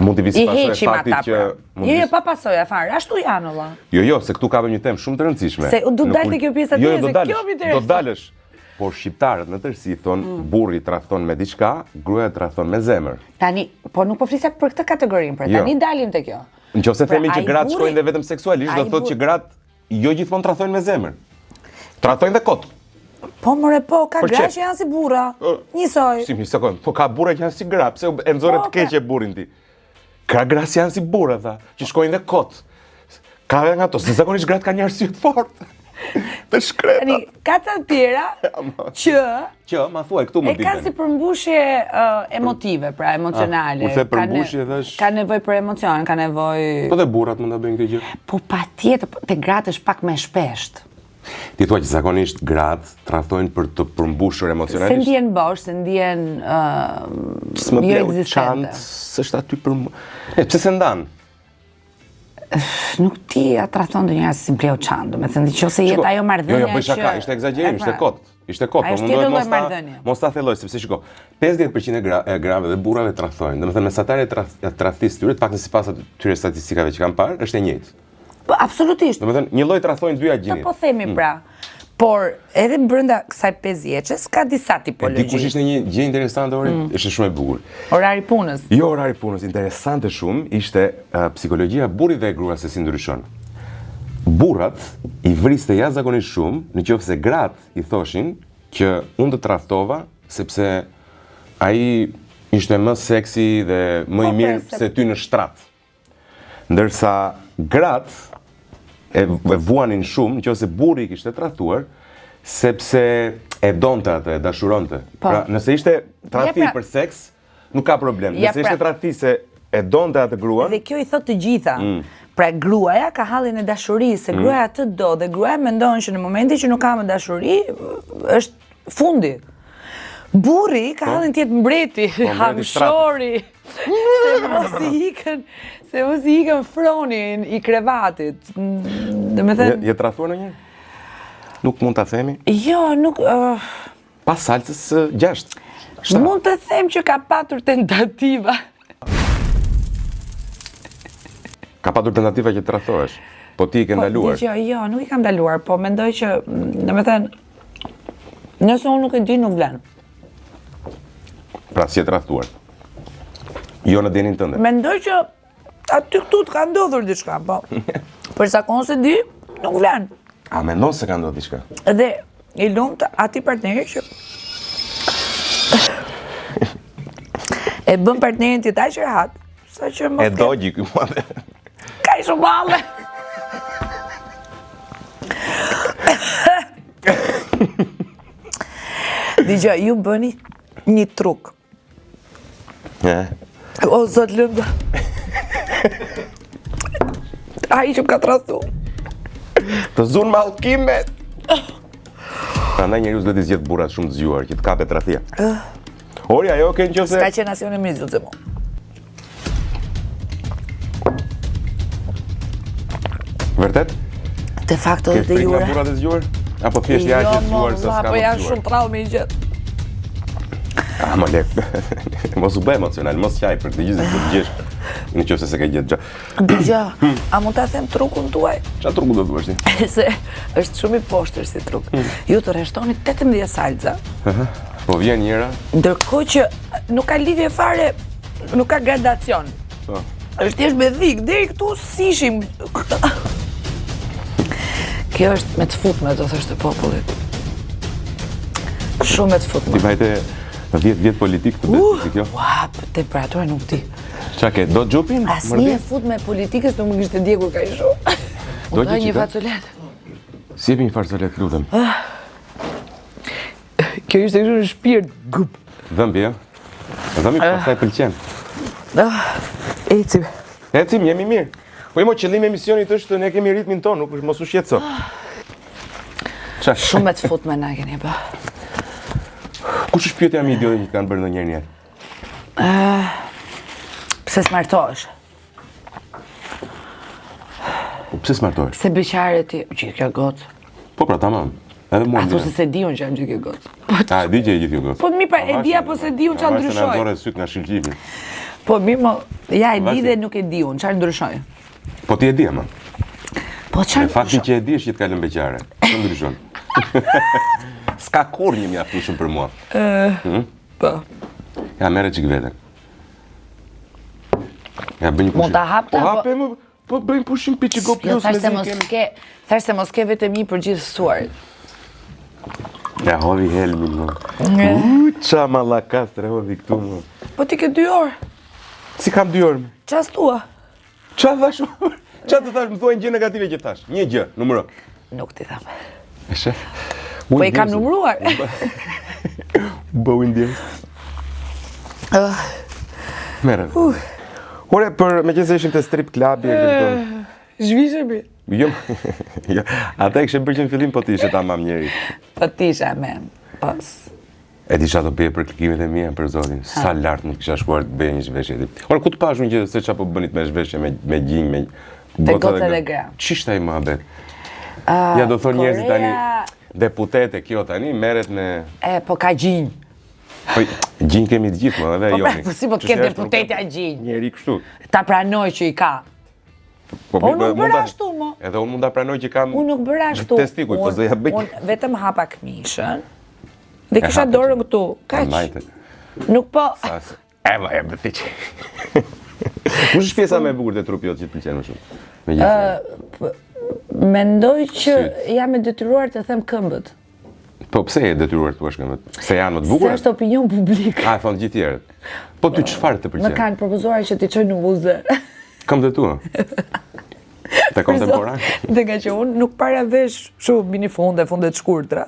mund të vijë si pasojë e faktit që pra. Jo, jo, pa pasoja fare, ashtu janë valla. Jo, jo, se këtu kapem një temë shumë të rëndësishme. Se do dalë te kjo pjesa jo, jo, tjetër, se kjo më intereson. Do dalësh. Por shqiptarët në tërësi thonë mm. burri tradhton me diçka, gruaja tradhton me zemër. Tani, po nuk po flisja për këtë kategorinë, pra jo. tani dalim te kjo. Në qoftë se pra, themi që gratë shkojnë dhe vetëm seksualisht, do thotë që gratë jo gjithmonë tradhtojnë me zemër. Tradhtojnë dhe kot. Po more po, ka gra që janë si burra. Njësoj. Si mi sekond, po ka burra që janë si gra, pse e nxore po, të keqe pra. burrin ti? Ka gra që janë si burra, tha, që shkojnë dhe kot. Ka dhe nga to, se zakonisht gratë kanë një arsye të fortë. Të shkreta. Tani, ka të tjera që... Që, ma thuaj, këtu më E ka si përmbushje uh, emotive, pra emocionale. Ah, kur the përmbushje, thash... Ka nevojë për emocion, ka nevojë... Po dhe burrat mund ta bëjnë këtë gjë. Po patjetër, po, te gratë është pak më shpesht. Ti thua që zakonisht gratë tradhtojnë për të përmbushur emocionalisht. Se ndjen bosh, se ndjen uh, jo ekzistente. S'është aty për mua. E pse s'e ndan? Nuk di a tradhton ndonjëherë se s'i bleu çantë, domethënë, që ose jetë ajo marrëdhënia që... Jo, jo, bëj shaka, ishte ekzagjerim, ishte pra, kot. Ishte kot, po mundohet mos ta mos ta thelloj sepse shiko, 50% e, gra, e grave dhe burrave tradhtojnë. Domethënë mesatarja e trath, tradhtisë tyre, të paktën sipas atyre statistikave që kam parë, është e njëjtë. Po absolutisht. Domethënë, një lloj tradhtojnë dyja gjinitë. Po themi mm. pra. Por edhe brenda kësaj 50-shes ka disa tipologji. E di kush ishte një gjë interesante ori, mm. ishte shumë e bukur. Orari punës. Jo orari punës, interesante shumë ishte uh, psikologjia e burrit dhe e gruas se si ndryshon. Burrat i vriste jashtëzakonisht shumë në qoftë se gratë i thoshin që unë të tradhtova sepse ai ishte më seksi dhe më i po, mirë pra, se ty në shtrat. Ndërsa gratë e, e vuanin shumë, në qoftë se burri i kishte tradhtuar, sepse e donte atë, e dashuronte. Po. Pra, nëse ishte tradhti ja, pra, për seks, nuk ka problem. Ja, nëse ishte pra, tradhti se e donte atë gruan. Dhe kjo i thotë të gjitha. Mm. Pra gruaja ka hallin e dashurisë, se mm. gruaja të do dhe gruaja mendon që në momentin që nuk ka më dashuri, është fundi. Burri ka po. hallin të jetë mbreti, po, hamshori. Se mos i ikën, se mos i ikën froni i krevatit. Domethënë... Je, je tradhtuar ndonjëherë? Nuk mund ta themi? Jo, nuk... Uh... Pas salcës së gjashtë. Mund të them që ka patur tentativa. Ka patur tentativa që të tradhtohesh, po ti i ke po, ndaluar. Jo, jo, nuk i kam ndaluar, po mendoj që, domethënë, nëse unë nuk e di, nuk vlen. Pra s'je tradhtuar. Jo në dijeninë tënde. Mendoj që aty këtu të ka ndodhur diçka, po. Për sa kohë s'e di, nuk vlen. A mendon se ka ndodhur diçka? Dhe i lumtë atij partneri që e bën partnerin të jetë aq rehat, sa që mos E dogji ky mua. Ka i shumë balle. Dëgjo, ju bëni një truk. E? O, zot lënda. Ai që më ka tradhtu. Të zunë mallkimet. Prandaj njeriu s'duhet t'i zgjedh burrat shumë të zgjuar, që të kapet tradhtia. Ori, ajo ke në qoftë se... S'ka qenë asnjë më i zgjuar se mu. Vërtet? De facto dhe de jure. Ke frikë nga burrat e zgjuar? Apo thjesht je aq e zgjuar sa s'ka po janë shumë trallë me i gjetë. Ama lek, mos u bëj emocional, mos qaj për këtë gjë, do të gjesh në qoftë se s'e ke gjetë gjë. Dëgjo, a mund ta them trukun tuaj? Çfarë truku do të thuash ti? Se është shumë i poshtër si truk. Hmm. Ju të rreshtoni 18 salca. Po vjen njëra. Ndërkohë që nuk ka lidhje fare, nuk ka gradacion. Po. Është thjesht me thikë, deri këtu s'ishim. Kjo është me të futme, do thoshte populli. Shumë me të futme. Ti vajte 10 vjet politikë të uh, si kjo? Ua, temperatura nuk di. Ça ke, do xhupin? Asnjë e futme e politikës nuk më kishte djegur kaq shumë. Do një facoletë. Si e një facoletë, lutem. Ah. Kjo ishte kështu në shpirt, gup. Dhëmbi, jo? Dhëmbi, ah. pastaj pëlqen. Ah, ecim. Ecim, jemi mirë. Po imo, qëllimi i emisionit është ne kemi ritmin tonë, nuk është mos u shqetëso. Ah. Ça? Shumë me të futme na keni bë. Kush është pyetja më idiote që të kanë bërë ndonjëherë në jetë? Pse s'martohesh? Po pse s'martohesh? Pse beqare ti, gjithë kjo gocë. Po pra, tamam. Edhe mua. A thu se s'e di unë që jam gjithë kjo gocë. Po, A, e di që je gjithë kjo gocë. Po mi pra, e di apo s'e di unë çfarë ndryshoi. Na nxore sytë nga shkëlqimi. Po mi mo, ja e di dhe nuk e di unë, çfarë ndryshoi? Po ti e di ama. Po çfarë? Fakti që e di është që të ka lënë beqare. Çfarë ndryshon? S'ka kurrë një mjaftueshëm për mua. Ëh. Hmm? Po. Ja merre çik veten. Ja bëj një pushim. Mund ta hap ta? Po hape më, po bëjmë pushim pi Go jo, Plus me zi kemi. Ke, thash se mos ke vetëm një për gjithë ftuarit. Ja hodhi helmin më. U ça mallakastre hodhi këtu më. Po ti ke dy orë. Si kam dy orë? Ça s'thua? Ça thash? Ça të thash, më thuaj një gjë negative që thash. Një gjë, numëro. Nuk t'i them. E shef. Po i kam numëruar. Bëu ndjes. Ah. Merë. Uh. Ore, për meqenëse ishim te strip clubi e këto. Zhvishemi. Jo, jo, ata e kishe bërë që në fillim po ti ishe tamam njeri. Po ti isha me, pas. E di ça do bëje për klikimet e mia për zotin, sa lart mund të kisha shkuar të bëje një zhveshje tip. Ora ku të pashë unë që se çfarë po bënit me zhveshje me me gjinj me goca dhe gra. Ç'ishte ai muhabet? Ja do thonë njerëzit tani deputete kjo tani merret me E po ka gjinj. Po gjinj kemi të gjithë, më edhe po, pra, Po si po të ketë deputetja gjinj. Njeri kështu. Ta pranoj që i ka. Po, po unë nuk bëra ashtu mo. Edhe unë mund ta pranoj që kam Unë nuk bëra ashtu. Testikuj, po s'do ja bëj. Unë vetëm hapa këmishën. Dhe kisha dorën këtu. Kaq. Nuk po. E më e më thiq. Kush është pjesa më e bukur te trupi jot që të pëlqen më shumë? Megjithëse. Mendoj që jam e detyruar të them këmbët. Po pse je detyruar të thuash këmbët? Se janë më të bukura? Se është opinion publik. A e thonë gjithë tjerët. Po ty çfarë të pëlqen? Më kanë propozuar që t'i çoj në muze. Këmbët e tua. Te kontemporan. Dhe nga që unë nuk para vesh shumë minifunde, funde të shkurtra.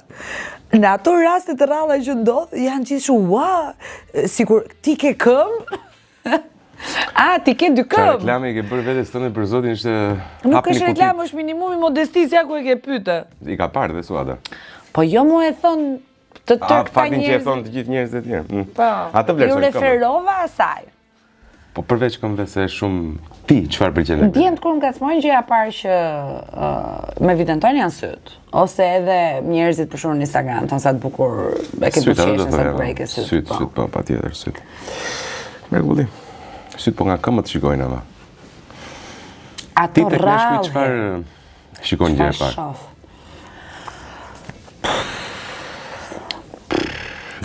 Në ato raste të rralla që ndodh, janë gjithë shumë, ua, sikur ti ke këmbë, A, ti ke dy këmbë. Ça reklame i ke bërë vetes tënde për zotin ishte Nuk është reklamë, është minimumi i modestisë, ja ku e ke pyte. I ka parë dhe Suada. Po jo mu e thonë të tërë këta faktin që e thonë të gjithë njerëzit e tjerë. Mm. Po, Atë vlerësoj. Iu referova asaj. Po përveç këmbëve se është shumë ti çfarë pëlqen? Djemtë kur më ngacmojnë gjëja e parë që uh, më evidentojnë janë sytë. Ose edhe njerëzit për shembull në Instagram thonë sa të bukur e ke buzëqeshjen, sa të bukur e ke sytë. Sytë, po. sytë, po, patjetër sytë. Mrekulli. Sytë po nga këmbët shikojnë ama. Ato Ti tek meshkujt çfarë shikon gjë e parë?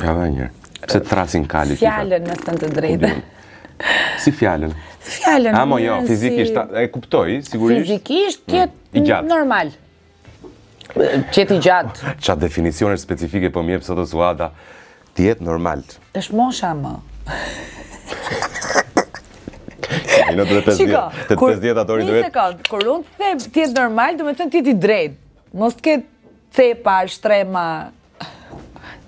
Ja dha një. Pse të thrasin kalit? Fjalën me thënë të drejtën. Si fjalën? Fjalën. Amo jo, fizikisht, e kuptoj, sigurisht. Fizikisht të jetë mm, i gjatë. Normal. Të jetë i gjatë. Ça definicione specifike po më jep sot Suada, të jetë normal. Është mosha më. Në të 50, të 50 atori do jetë. Një sekond, kur unë të them të jetë normal, do me thënë të jetë i drejtë. Mos të ketë cepa, shtrema.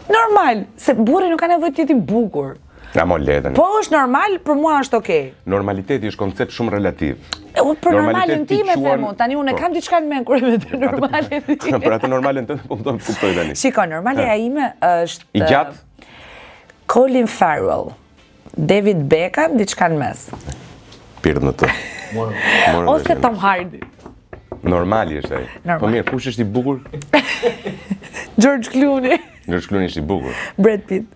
Normal, se burri nuk ka nevojë të jetë i bukur. Ja mo le tani. Po është normal, për mua është okej. Normaliteti është koncept shumë relativ. E, unë për normalen time them unë, tani unë e po. kam diçka në mend kur e mendoj normalen time. Për atë normalen tënde po më do të kuptoj tani. Shiko, normalja ime është I gjatë? Colin Farrell. David Beckham, diçka në mes. Pirdh në të. Ose Tom Hardy. Normali është ai. Po mirë, kush është i bukur? George Clooney. George Clooney është i bukur. Brad Pitt.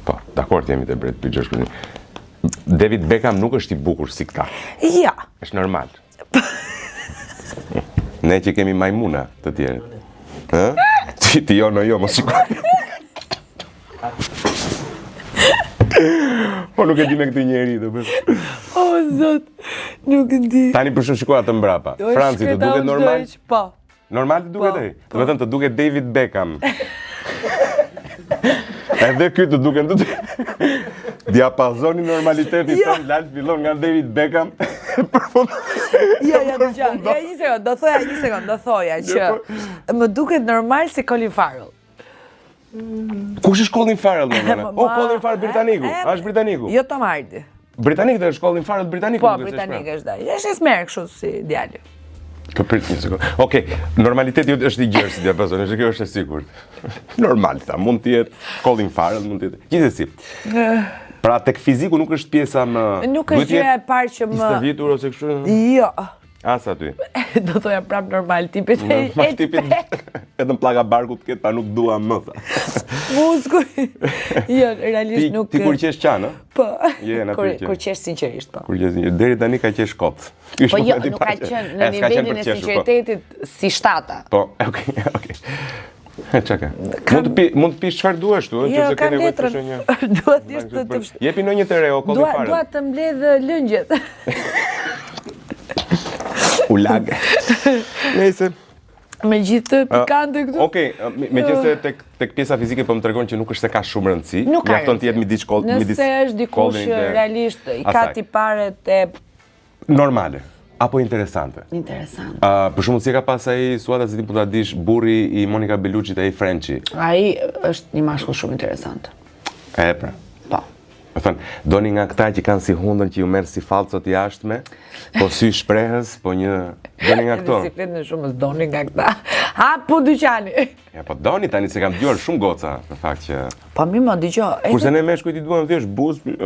Po, dakord jemi te Brad Pitt, George Clooney. David Beckham nuk është i bukur si këta. Ja. Është normal. Ne që kemi majmuna të tjerët. Ë? Ti ti jo no jo mos shiko. Po nuk e di me këtë njeri, do bësh. O zot, nuk e di. Tani për shembull shiko atë mbrapa. Franci, të duket normal? Po. Normal të duket po, ai? Po. Do të thënë të duket David Beckham. Edhe ky të duken të Diapazoni i normalitetit jo. tënd lart fillon nga David Beckham. Përfund. Jo, jo, dëgjo. Jo, një sekond, do thoja një sekond, do thoja që po. më duket normal si Colin Farrell. Kush është Colin Farrell më vonë? O Colin Farrell britaniku. A është britaniku? Jo Tom Hardy. Britanik dhe është Colin Farrell britaniku. Po, britanik është ai. Është esmer kështu si djali. Kë prit një sekond. Okej, normaliteti jot është i gjerë si diapazon, është kjo është e sigurt. Normal tha, mund të jetë Colin Farrell, mund të jetë. Gjithsesi. Eh. Pra tek fiziku nuk është pjesa më Nuk është gjëja e parë që më I stërvitur ose kështu? Jo. As aty. Do thoja prap normal tipit. Normal tipit. Vetëm pllaka barku të ketë, pa nuk dua më tha. Muskuj. Jo, realisht nuk. Ti kur qesh qan, ë? Po. Je në kur, kur qesh sinqerisht, po. Kur qesh sinqerisht, deri tani ka qesh kot. Po jo, nuk ka qenë në nivelin e po. sinqeritetit si shtata. Po, okay, okay. E çka ka? Mund të pi, mund të pish çfarë duash tu, jo, nëse ke nevojë për një. Dua thjesht të të Jepi ndonjë të re o Colin Farrell. Dua të mbledh lëngjet. U lag. Nëse Me gjithë pikante këtu. Okej, meqenëse tek tek pjesa fizike po më tregon që nuk është se ka shumë rëndësi. Mjafton të jetë midis koll, midis. Nëse është dikush realisht i ka tiparet e normale apo interesante. Interesante. Uh, për shembull si e ka pas ai Suada se ti po ta dish burri i Monica Bellucci ai Frenchi. Ai është një mashkull shumë interesant. E pra. Po. Me thënë, doni nga këta që kanë si hundën që ju merr si fallco të jashtme, po sy shprehës, po një doni nga këto. Si flet në shumë doni nga këta. Ha po dyqani. Ja po doni tani se kam dëgjuar shumë goca në fakt që Po mi më dëgjo. Edhe... Kurse ne meshkujt i duam thjesht buzë.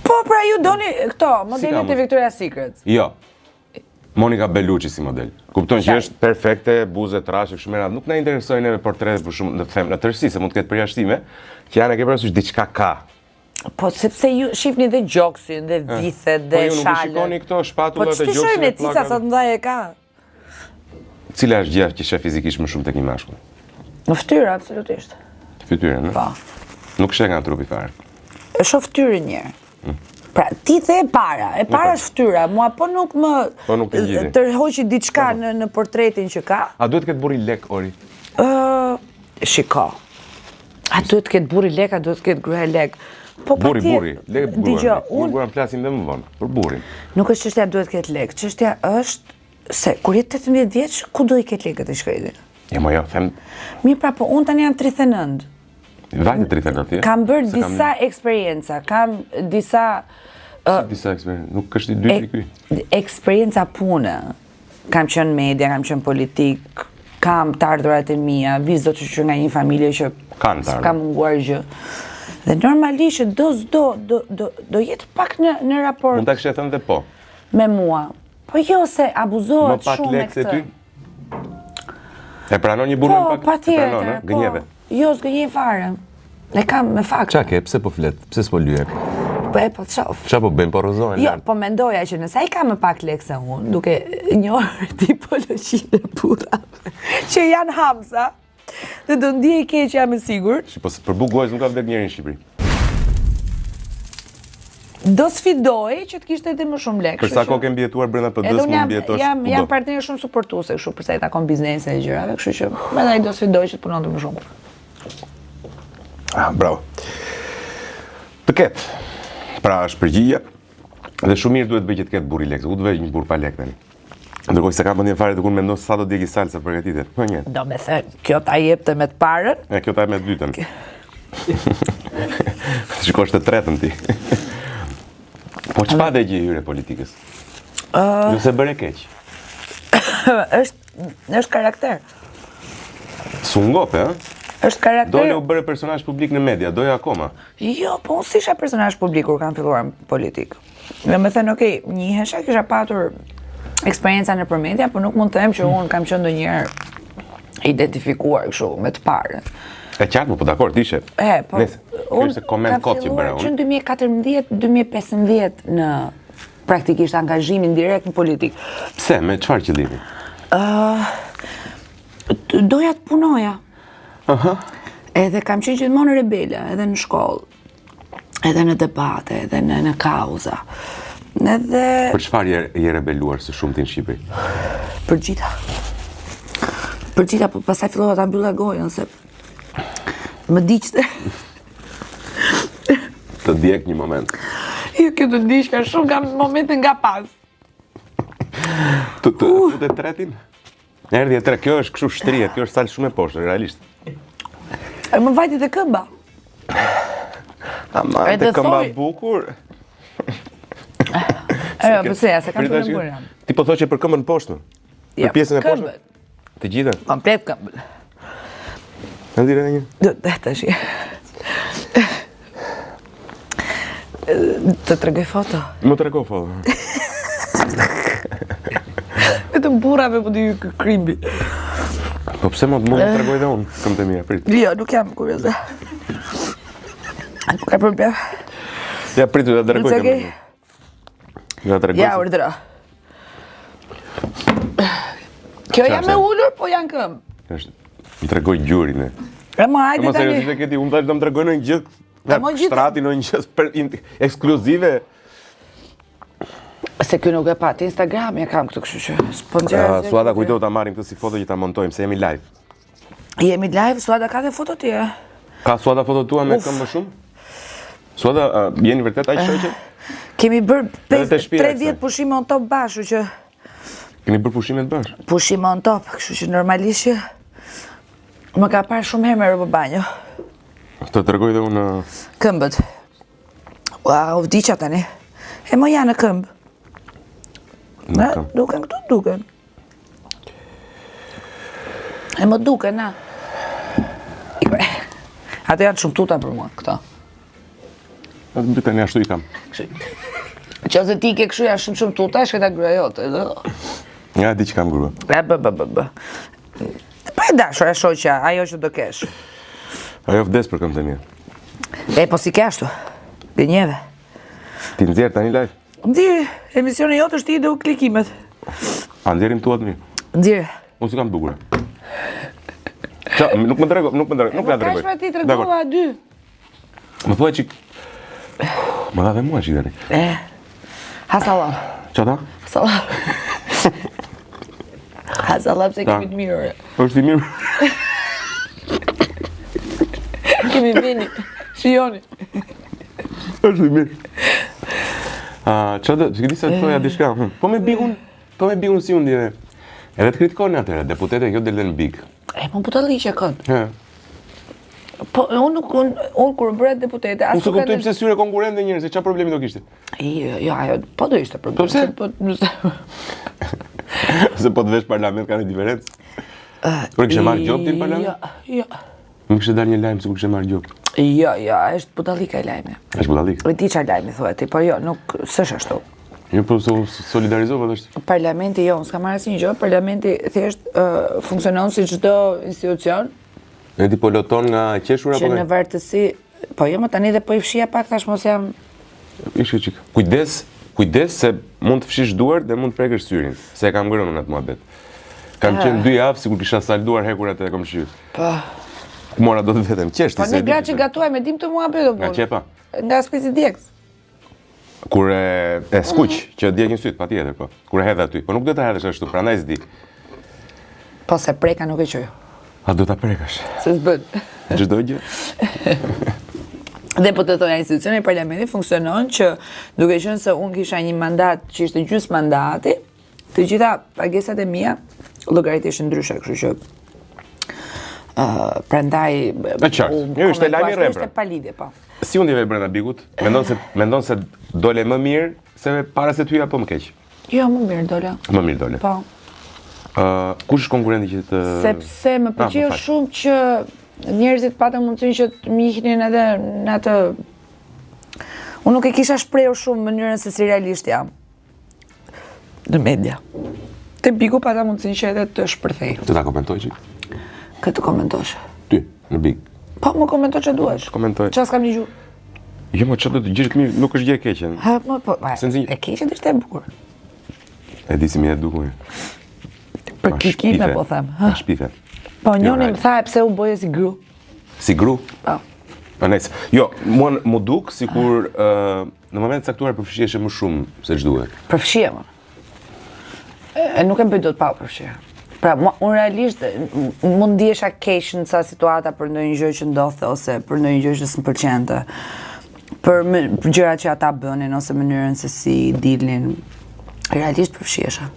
Po pra ju doni këto, modelet e Victoria's Secret. Jo. Monica Bellucci si model. Kupton që është perfekte, buzë e trashë, kështu me radhë. Nuk na interesojnë neve portretet për shumë, në them në tërësi se mund të ketë përjashtime, që janë e ke parasysh diçka ka. Po sepse ju shihni dhe gjoksin dhe vithet dhe shalët. Po ju nuk i shikoni këto shpatullat e gjoksit. Po ç'të cica sa të mëdha e ka. Cila është gjëja që sheh fizikisht më shumë tek një mashkull? Në fytyrë, absolutisht. Fytyrën, Po. Nuk sheh nga trupi fare. E shoh fytyrën një herë. Mm. Pra, ti the e para, e para është fytyra, mua po nuk më po nuk të tërhoqi diçka po, po. në në portretin që ka. A duhet të ketë burri lek Ori? Ë, shiko. A duhet të ketë burri lek, a duhet të ketë gruaja lek? Po burri, burri, lek gruan. Unë gruan flasim dhe më vonë, për burrin. Nuk është çështja duhet të ketë lek, çështja është Se, kur je 18 vjeç, ku do i ketë lekët i shkreti? Jo, mo jo, them... Mirë pra, po unë tani jam 39. Vajte 39, je? Kam bërë disa eksperienca, kam disa... Si disa eksperienca? Nuk është i dyti ky? Eksperienca pune. Kam qenë media, kam qenë politikë, kam të ardhurat e mia, vij Zot shyqyr nga një familje që s'ka munguar gjë. Dhe normalisht që do s'do, do, do, do jetë pak në, në raport... Mund ta kishe thënë dhe po. Me mua. Po jo se abuzohet shumë me këtë. Më pak lekë se ty? E pranon një burrë po, më pak? Po, patjetër. E pranon, po. Gënjeve. Jo, s'gënjej fare. E kam me fakt. Ça ke, pse po flet? Pse s'po lyej? Po e po të shof. Ça po bëjmë, po rrëzohen Jo, po mendoja që nëse ai ka më pak lekë se unë, duke njohur tipologjinë e burrave, që janë hamza, Dhe do ndihej keq jam e sigurt. Si po për bukë gojës nuk ka vdek njeri në Shqipëri. Do sfidoj që të kishte edhe më shumë lekë. Për sa kohë ke mbijetuar brenda PD-së mund mbijetosh. Jam jam partner shumë suportuese kështu për sa i takon biznese e gjërave, kështu që edhe ai do sfidoj që të punonte më shumë. Ah, bravo. Të ketë. Pra është përgjigja. Dhe shumë mirë duhet bëj që të ketë burri lekë. Ku të vejë një burrë pa lekë tani? Ndërkohë s'e ka mendjen fare të kun mendon sa do djegi salca përgatitet. Po një. Do me thënë, kjo ta jepte me të parën. E kjo ta jep me të dytën. Shikosh të tretën ti. Po ç'pate që i hyre politikës? Uh, Nuk se bëre keq. është është karakter. S'u ngope, ë? Është karakter. Dole u bëre personazh publik në media, doje akoma. Jo, po unë s'isha personazh publik kur kam filluar në politikë. Dhe me thënë, okej, njihesha, kisha patur eksperienca nëpër media, po nuk mund të them që unë kam qenë ndonjëherë identifikuar kështu me të parën. E qartë, po, po dakord, ishe. E, po. Nëse, kjo ishte koment kot që bëra unë. Që në 2014, 2015 në praktikisht angazhimin direkt në politikë. Pse, me çfarë qëllimi? Uh, doja të punoja. Aha. Edhe kam qenë gjithmonë rebele, edhe në shkollë, edhe në debate, edhe në, në kauza. Edhe... Për çfarë je, je rebeluar së shumti në Shqipëri? Për gjitha. Për gjitha, po pastaj fillova ta mbylla gojën, se më digjte. Të djeg një moment. Jo, kjo të digj, ka shumë kam momente nga pas. Të të uh. fute tretin? Erdhi e tre, kjo është kështu shtrihet, kjo është salë shumë e poshtër, realisht. E më vajti te këmba. Ama, te këmba bukur. E, po se, se kam të në Ti po thoshe për këmbën poshtë, për pjesën e poshtë? Të gjithën? Komplet këmbën. Në dire në një? Do, të tash. Të tregoj foto. Më trego foto. Vetëm burrave po di ky krimbi. Po pse mund të tregoj dhe unë këmbët e mia, prit. Jo, nuk jam kurioze. Nuk ka problem. Ja prit, do ta tregoj këmbët. Do ta tregoj. Ja urdhëro. Kjo jam e ulur, po janë këmbë. Është, më tregoj gjurin e. E më hajde tani. Seriozisht e ke ti, unë thashë do më tregoj ndonjë gjë Nga shtrati ndonjë gjë për ekskluzive. Se kjo nuk e pa, te Instagram e kam këtë kështu që. S'po nxjerr. Uh, Suada kujto ta marrim këtë si foto që ta montojmë se jemi live. Jemi live, Suada ka dhe foto ti e? Ka Suada foto tua me këmbë më shumë? Suada, uh, jeni vërtet aq shoqe? Kemi bërë 3 vjet pushime on top bashkë që Keni bërë pushimet bashkë? Pushime on top, kështu që normalisht që më ka parë shumë herë me rroba banjo. Të tregoj dhe unë... Këmbët. Ua, u vdiqa tani. E mo janë në këmbë. Në këmbë. Duken këtu, duken. E mo duken, na. Ato janë shumë tuta për mua, këto. Atë më tani ashtu i kam. Që ose ti ke kështu janë shumë shumë tuta, e shkreta grua jote. Nga di që kam grua. E, bë, bë, bë, bë. Po e dashur, e shoqja, ajo që do kesh. Ajo vdes për këmbët e mia. E, po si ke ashtu? Gënjeve. Ti nxjerr tani live? Nxjerr, emisioni jot është i do klikimet. A nxjerrim tuat mi? Nxjerr. Unë s'i kam të bukura. Qa, nuk më trego, nuk më trego, nuk më trego. Kaq ti tregova dy. Më thuaj çik. Më dha dhe mua çik tani. E. Ha sallam. Ça tha? Sallam. Ha sallam se kemi të mirë. Është i mirë. Kemi vini. Shijoni. Është i mirë. Ah, ça do, s'e di se të thoja diçka. Hm. Po me bigun, po me bigun si u ndjeve. Edhe të kritikonin atëherë, deputete kjo del në big. E po budalliqe kot. He. Po unë nuk unë un, kur u bëra deputete, as Unë s'e kuptoj pse s'hyre konkurrente njerëz, çfarë problemi do kishte? Jo, jo, ajo po do ishte problem. Po pse? Po Se po të vesh parlament ka një diferencë. Uh, Kur kishe marrë gjobë ti në parlament? Jo, jo. Më kishte dalë një lajm sikur kishe marrë gjobë. Jo, jo, është budallika e lajmi. Është budallika. E di çfarë lajmi thua ti, po jo, nuk s'është ashtu. Jo, po se solidarizova tash. Parlamenti jo, s'ka marrë asnjë gjë, parlamenti thjesht uh, funksionon si çdo institucion. E ti po loton nga qeshura apo? Që në vartësi, po jo, më tani dhe po i fshija pak tash mos jam Ishte çik. Kujdes, kujdes se mund të fshish duart dhe mund të prekësh syrin, se e kam ngrënë unë atë muhabet. Kam qenë dy javë sikur kisha salduar hekurat e komshiut. Po. Mora do të vetëm qesh ti po se. Po ne gratë që gatuajmë e dim këtë muhabet o Nga qepa. Nga speci djegës. Kur e, e skuq, mm. që djegin sytë, patjetër, po. Kur e hedh aty. Po nuk do ta hedhësh ashtu, prandaj s'di. Po se preka nuk e quaj. A do ta prekësh? Se s'bën. Çdo gjë. Dhe po të thoja, institucioni i parlamentit funksionon që duke qenë se unë kisha një mandat që ishte gjysmë mandati, Të gjitha pagesat e mia llogariteshin ndryshe, kështu që ë uh, prandaj e qartë. Jo, ishte lajm i rremë. Ishte pa lidhje, po. Si u ndjeve brenda Bigut? Mendon se mendon se dole më mirë se para se të hyje apo më keq? Jo, më mirë dola. Më mirë dole. Po. Ë, uh, kush është konkurrenti që të Sepse më ah, pëlqeu shumë që njerëzit patën mundësinë që të më njihnin edhe në atë Unë nuk e kisha shprehur shumë mënyrën se si realisht jam. në media. Te Bigu pata mundësinë që edhe të shpërthej. Të ta komentoj çik? Kë të komentosh? Ty, në Big. Po, më komento që duash. Komentoj. Ça s'kam një gjuhë? Jo, mo çfarë do të gjësh të mirë, nuk është gjë e keqe. Ha, mo, po, Senzi- e keqe është e bukur. E di si më e dukur. Për klikime po them. Ha, shpife. Po njëri më tha e pse u bëje si gru. Si gru? Po. Po nejse. Jo, mua m'u duk sikur ë në moment të caktuar përfshiheshe më shumë se ç'duhet. Përfshihem. E nuk e bëj dot pa u përfshirë. Pra, mua, unë realisht mund ndihesha keq në ca situata për ndonjë gjë që ndodhte ose për ndonjë gjë që s'më pëlqente. Për, më, për gjërat që ata bënin ose mënyrën se si dilnin. Realisht përfshihesha.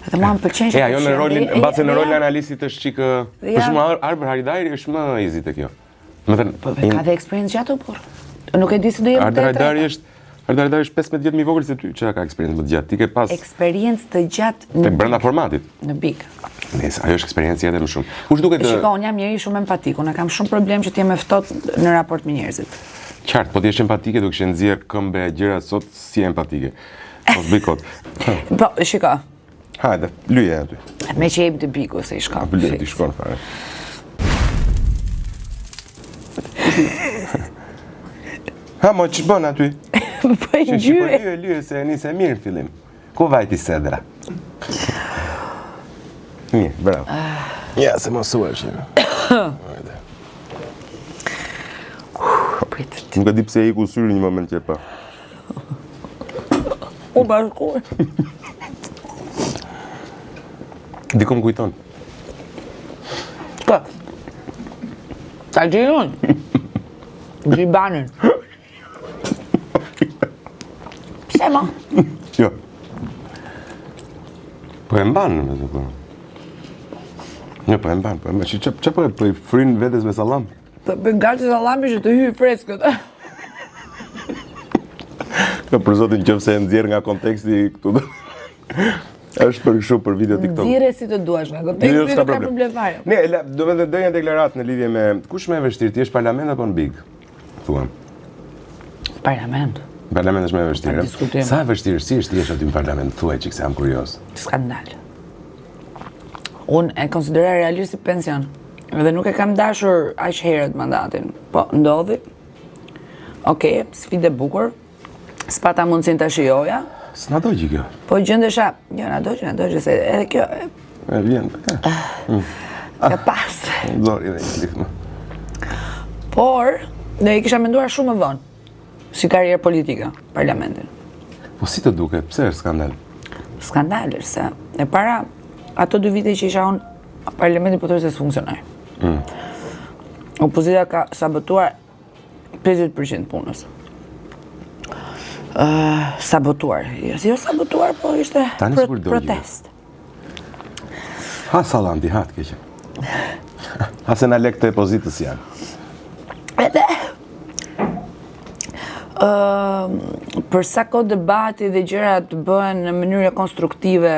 Edhe mua më pëlqen që E ajo në rolin, mbase në rolin e analistit është çik për shembull Arbër Hajdari është më easy te kjo. Do të thënë, po ka dhe eksperiencë gjatë por. Nuk e di si do jem Arbër Hajdari është Arbër Hajdari është 15 vjet më i vogël se ty, që ka eksperiencë më të gjatë. Ti ke pas eksperiencë të gjatë në brenda formatit. Në Big. Nëse ajo është eksperiencë edhe më shumë. Kush duket Shiko, unë jam njeri shumë empatik, unë kam shumë problem që të jem e ftohtë në raport me njerëzit. Qartë, po ti je empatike, do kishe nxjerr këmbë e gjëra sot si empatike. Mos bëj kot. Po, shiko. Hajde, lyje aty. Me që jemi te Bigu, se i shkon. Po lyje, ti shkon fare. Ha, mo, që bën aty? Po e gjyë. Po lyje, lyje, se e nise mirë në fillim. Ku vajti sedra? Mirë, bravo. Ah. Ja, se mos u është. Hajde. Prit. Nuk e di pse iku syri një moment që e pa. U bashkuar. Dikë më kujton. Kë? Ta gjej unë. Gjibanin. Pse ma? Jo. Po e mban, me të po. Jo, po e mban, po e mban. Që, që po e po i fryn vetes me sallam? Po bën gati sallami që të hyjë freskët. Jo, për zotin qoftë se e nxjerr nga konteksti këtu. është për kështu për video TikTok. Nxjerre si të duash nga konteksti, jo, nuk ka problem fare. Ne, la, do të doja një deklaratë në lidhje me kush më e vështirë, të jesh parlament apo në Big? Thua. Parlament. Parlament është më e vështirë. Sa e vështirë si është të jesh aty në parlament, thuaj çik se jam kurioz. Skandal. Unë e konsideroj realisht si pension. Dhe nuk e kam dashur aq herët mandatin. Po, ndodhi. Okej, okay, sfidë e bukur. S'pata mundësinë ta shijoja. S'na dogji kjo. Po gjendesha, jo na dogji, na dogji se edhe kjo e vjen. Mm. Ka pas. Zori dhe një më. Por, ne e kisha menduar shumë më vonë si karrierë politike, parlamentin. Po si të duket, pse është skandal? Skandal është se e para ato dy vite që isha unë Parlamenti pothuajse s'funksionoi. Mm. Opozita ka sabotuar 50% punës. Uh, sabotuar. Jo, jo sabotuar, po ishte Tani pro sikur dogji. protest. Ha sallam ti, ha të keqe. Ha se na lekë të opozitës janë. Edhe uh, për sa kohë debati dhe gjërat bëhen në mënyrë konstruktive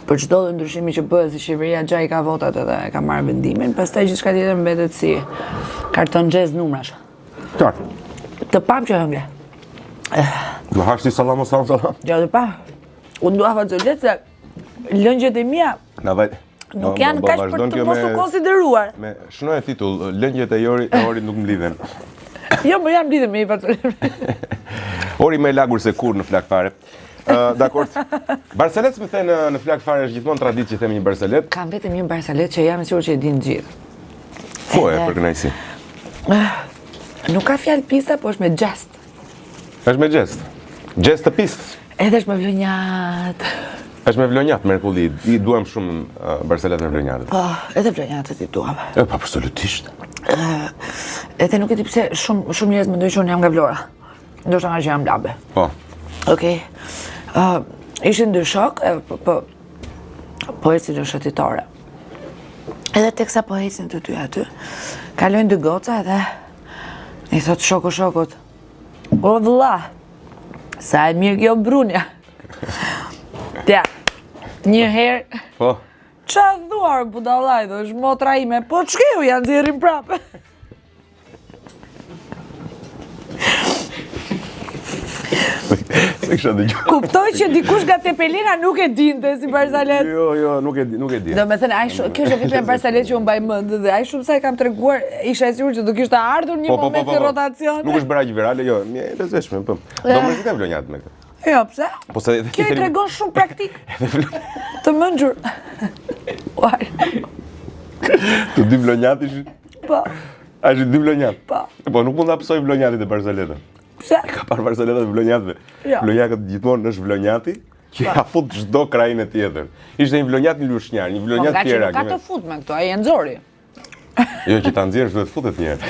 për çdo lloj ndryshimi që bëhet se qeveria xha i ka votat edhe e ka marrë vendimin, pastaj gjithçka tjetër mbetet si karton xhez numrash. Qartë. Të pam që hëngre. Do hash ti sallam o sallam sallam? Jo, të pa. Unë dua facolet se lëngjet e mia Na vaj. Nuk janë kaq për të mos u konsideruar. Me shënoje titull, lëngjet e Ori, e Orit nuk më lidhen. Jo, më janë lidhen me një facolet. Ori më e lagur se kurrë në flak fare. Uh, dakord. Barsalet më the në, në flak fare është gjithmonë traditë që themi një barsalet. Kam vetëm një barsalet që jam e sigurt që e dinë të gjithë. Po e për kënaqësi. Nuk ka fjalë pista, po është me gjest. Është me gjest. Gjest të pistë. Edhe është me vlonjat. Është me vlonjat, mrekulli. I duam shumë uh, barsalet me vlonjatët. Po, edhe vlonjatët i duam. E, po, absolutisht. Uh, edhe nuk e di pse shumë shumë njerëz mendojnë që unë jam nga Vlora. Ndoshta nga që jam labe. Po. Okej. Uh, ishin dy shokë, e, po, po, po ecin në shëtitore. Edhe teksa po ecin të dy aty, kalojnë dy goca edhe i thot shoku shokut, o vëlla, sa e mirë kjo brunja. Tja, një herë, Po. ça thua, budallai, dhe është motra ime, po ç'ke, ja nxjerrin prapë. E kisha dëgjuar. Kuptoj që dikush nga Tepelena nuk e dinte si barzaletë. Jo, jo, nuk e di, nuk e di. Do me thënë, ai shumë, kjo është e vetmja barzaletë që unë mbaj mend dhe aq shumë sa e kam treguar, isha e sigurt që do kishte ardhur një Po, po, po, moment po, si po. rotacion. Nuk është bërë aq virale, jo, e lezetshme, po. Do mërzitem vlonjat me këtë. Jo, pse? Po se Kjo i tregon shumë praktik. Të mençur. Uar. Të dy vlonjat ishin. Po, A ishin dy vlonjat? Po. Po nuk mund ta pësoj vlonjatit e barzaleta. pse? Ka parë barzaletat e vlonjatëve. Jo. Vlonjakët gjithmonë është vlonjati që ja fut çdo krahinë tjetër. Ishte një vlonjat një lushnjar, një Po vlonjat nga që tjera. nuk ka të fut me këto, ai e nxori. Jo që ta nxjerrësh duhet futet një herë.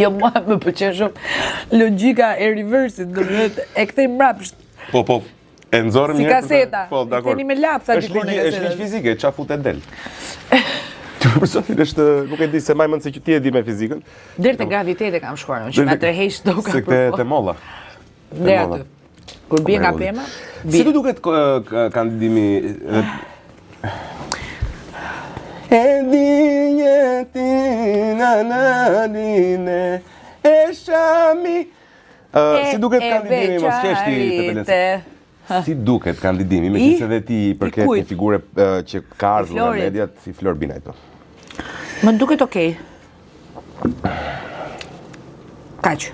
Jo, mua më pëlqen shumë logjika e reverse-it, do të thotë e kthej mbrapsht. Po, po. E nxorëm Si një herë. kaseta. Po, E dakor. ktheni me lapsa Është dikur në ligj, është kasetat. ligj fizike, ça fut e del. Ti për zotin është, nuk e di se maj mend se që ti e di me fizikën. Deri te graviteti kam shkuar, unë që na tërheq toka. Se këte te molla. Deri molla. aty. Kur bie nga Mrekulli. pema, Si bie. të duket k- k- kandidimi dhe E di një ti na na di ne e shami Ë, si duket E, e, kandidimi mos qesh ti të beqarite. Si duket kandidimi, I? meqenëse edhe ti i përket I kujt? një figure ë, që ka ardhur nga Florit. mediat si Flor Binaj po. Më duket okej. Kaq.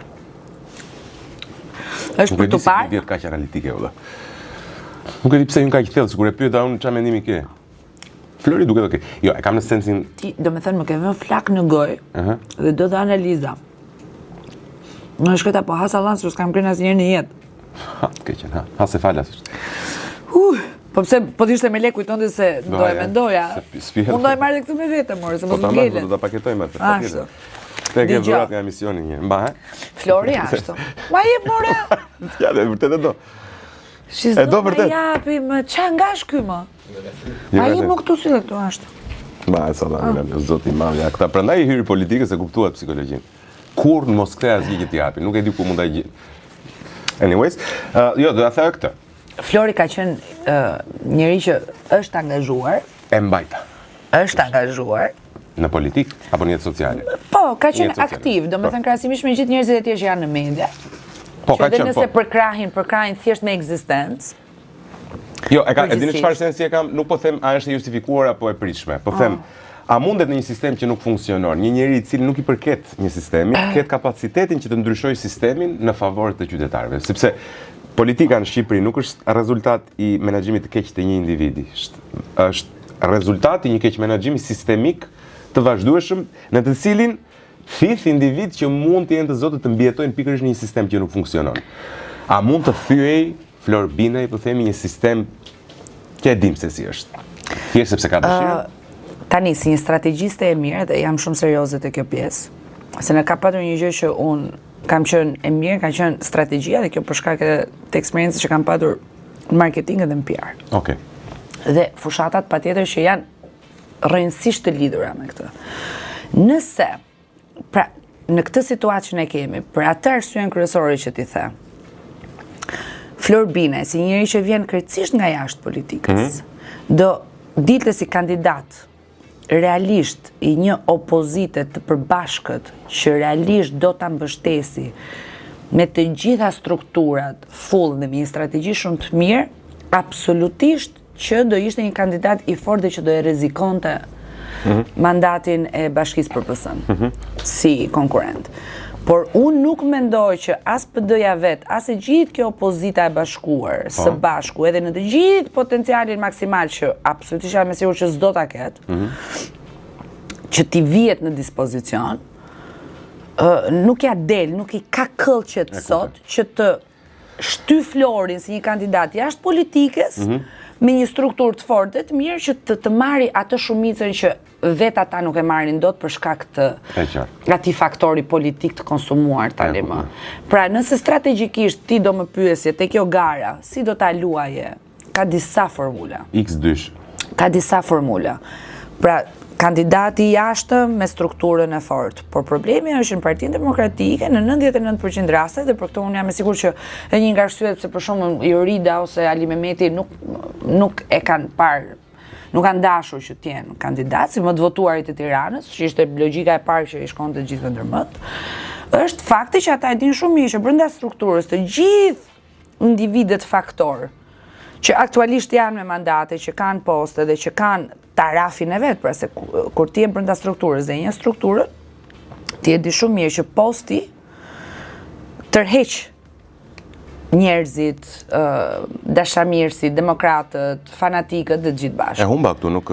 Është Nuk e për di të si mund parë. të jetë kaq analitike vëlla. Nuk e di pse hyn kaq thellë, sikur e pyeta unë çfarë mendimi ke. Flori duket okej. Jo, e kam në sensin Ti, do me thënë, më ke vënë flak në gojë dhe do dhe analiza. Në shkreta po ha sallan se s'kam ngrënë asnjëherë në jetë. ha, të keqen, ha. Ha se falas është. Uh, po pse po të ishte me lek kujtonte se do e haja, mendoja. se pi- s'pihet. Unë do e marr edhe këtë me vete, more, se Po mos ta më marr, ngelet. do ta paketojmë atë. Ashtu. patjetër. Te ke Dëgjo. dhurat nga emisioni një. Mba, ha? Flori ashtu. Ma jep more. Ja, dhe vërtet e do. Shi E do s'do ma vërtet. japi, më qa nga është ky më? Jo, Ma jep vërtet. më këtu si dhe këtu ashtu. Ma, e sa Ah. ta mirë, zoti i madh. Ja, këta prandaj i hyri politikës e kuptuat psikologjinë. Kur mos kthe asgjë që t'i japin, nuk e di ku mund ta gjej. Anyways, uh, jo, do ta them këtë. Flori ka qenë uh, njeri që është angazhuar, E mbajta është angazhuar. në politikë apo në jetë sociale. Po, ka qenë Jetë sociale. aktiv, do me Po. thënë krahasimisht me gjithë njerëzit e tjerë që janë në media. Po, që ka edhe qenë, nëse po. përkrahin, përkrahin thjesht me ekzistencë. Jo, e ka, e dini Përgjithsisht. çfarë sensi e kam, nuk po them a është e justifikuar apo e pritshme. Po them, a mundet në një sistem që nuk funksionon, një njeri i cili nuk i përket një sistemi, të ketë kapacitetin që të ndryshojë sistemin në favor të qytetarëve, sepse politika në Shqipëri nuk është rezultat i menaxhimit të keq të një individi, është është rezultat i një keq menaxhimi sistemik të vazhdueshëm në të cilin thith individ që mund të jenë të zotët të mbijetojnë pikërisht në një sistem që nuk funksionon. A mund të thyej Flor Binaj, po themi një sistem që e dim se si është. Thjesht sepse ka dëshirë. Tani, si një strategjiste e mirë, dhe jam shumë serioze te kjo pjesë, se në ka patur një gjë që unë kam qenë e mirë, ka qenë strategjia dhe kjo për shkak edhe të eksperiencës që kam patur në marketing edhe në PR. Okej. Dhe fushatat patjetër që janë rrënjësisht të lidhura me këtë. Nëse, pra, në këtë situatë që ne kemi, për atë arsyen kryesore që ti the, Flor Bine, si njeri që vjen krejtësisht nga jashtë politikës, do dilte si kandidat realisht i një opozite të përbashkët që realisht do ta mbështesi me të gjitha strukturat full dhe me një strategji shumë të mirë, absolutisht që do ishte një kandidat i fortë dhe që do e rrezikonte mandatin e bashkisë për PS-n si konkurrent. Por unë nuk mendoj që as PD-ja vet, as e gjithë kjo opozita e bashkuar, së bashku, edhe në të gjithë potencialin maksimal që absolutisht jam e sigurt që s'do ta ketë, që t'i vihet në dispozicion, ë, nuk ja del, nuk i ka këllqet sot që të shty Florin si një kandidat jashtë politikës, me një strukturë të fortë dhe të mirë që të, të marri atë shumicën që vetë ata nuk e marrin dot për shkak të E qartë. atij faktori politik të konsumuar tani E më. kuptoj. Pra, nëse strategjikisht ti do më pyesje te kjo gara, si do ta luaje? Ka disa formula X2. ka disa formula. Pra, kandidati i jashtëm me strukturën e fortë, por problemi është që në Partinë Demokratike në 99% rasteve dhe për këtë unë jam e sigurt që edhe një nga arsyet pse për shembull Jorida ose Ali Mehmeti nuk nuk e kanë parë nuk kanë dashur që të jenë kandidat, si më të votuarit e Tiranës, që ishte logjika e parë që i shkonte të gjithëve ndërmend. Është fakti që ata e dinë shumë mirë që brenda strukturës të gjithë individët faktorë që aktualisht janë me mandate, që kanë poste dhe që kanë tarafin e vet, pra se kur ti je brenda strukturës dhe një strukturë, ti e di shumë mirë që posti tërheq njerëzit, dashamirësit, demokratët, fanatikët dhe të gjithë bashkë. E humba këtu, nuk...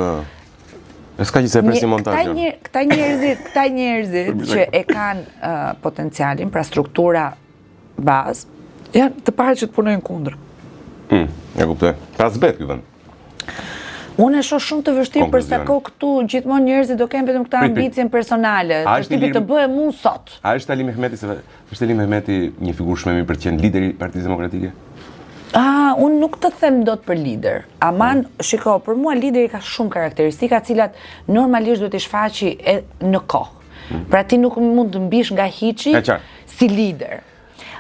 E s'ka që se presim montazh. Këta, këta njerëzit, këta njerëzit që e kanë potencialin, pra struktura bazë, janë të parë që të punojnë kundër. Mm, e kuptoj. Pra zbet ky vend. Unë e shoh shumë të vështirë për sa kohë këtu gjithmonë njerëzit do kenë vetëm këtë ambicien personale, të tipit të bëhem unë sot. A është Ali Mehmeti se është Ali Mehmeti një figurë shumë e mirë për të qenë lideri i Partisë Demokratike? Ah, unë nuk të them dot për lider. Aman, mm. shiko, për mua lideri ka shumë karakteristika, të cilat normalisht duhet t'i shfaqi e, në kohë. Mm. Pra ti nuk mund të mbish nga hiçi si lider.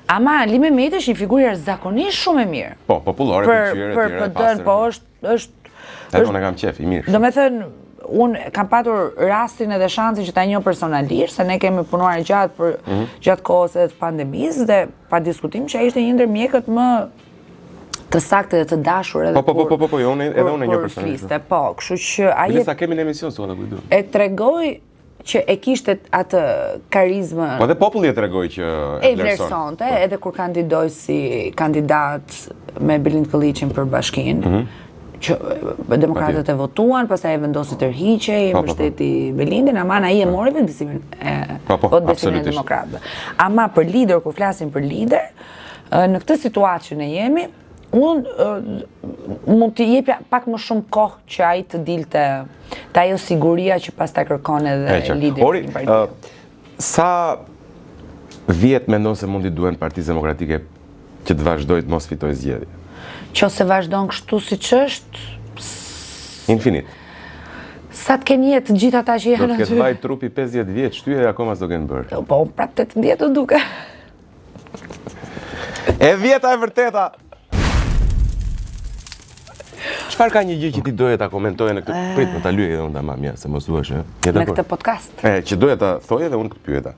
Ama Ali Mehmeti është një figurë jashtëzakonisht shumë e mirë. Po, popullore, për pëlqyer, për PD-n, po është është Edhe unë e kam qejf, i mirë. Domethënë, unë kam patur rastin edhe shansin që ta njoh personalisht, se ne kemi punuar gjatë për mm -hmm. gjatë kohës edhe të pandemisë dhe pa diskutim që ai ishte një ndër mjekët më të saktë dhe të dashur edhe po, po, po, po, po, po, jo, unë edhe unë e njoh personalisht. Fliste, po, kështu që ai e sa kemi në emision sot apo kujtu. E tregoi që e kishte atë karizmë. Po dhe populli e tregoi që e vlerëson. E vlerësonte, po. edhe kur kandidoi si kandidat me Belind Këlliçin për bashkinë, mm -hmm. që demokratët e votuan, pastaj e vendosi të tërhiqej, po, po, po. mbështeti Belindin, ama ai e mori vetëbesimin e po, po, votëbesimin e demokratëve. Ama për lider, kur flasim për lider, në këtë situatë që ne jemi, Unë mund t'i jepja pak më shumë kohë që ai të dilte te ajo siguria që pastaj kërkon edhe lideri Ori, sa vjet mendon se mund t'i duhen Partisë Demokratike që të vazhdojë të mos fitojë zgjedhje? Qoftë se vazhdon kështu siç është... Infinit. Sa të kenë jetë të gjithë ata që janë aty. Do të ketë vajt trupi 50 vjet, shtyje akoma s'do kenë bërë. Po, prapë 18 të duke. E vjeta e vërteta. Çfarë ka një gjë që ti doje ta komentoje në këtë eh. prit, më ta lyej edhe unë tamam, ja, se mos duhesh, ë. Në këtë podcast. E, që doje ta thoje dhe unë të pyeta.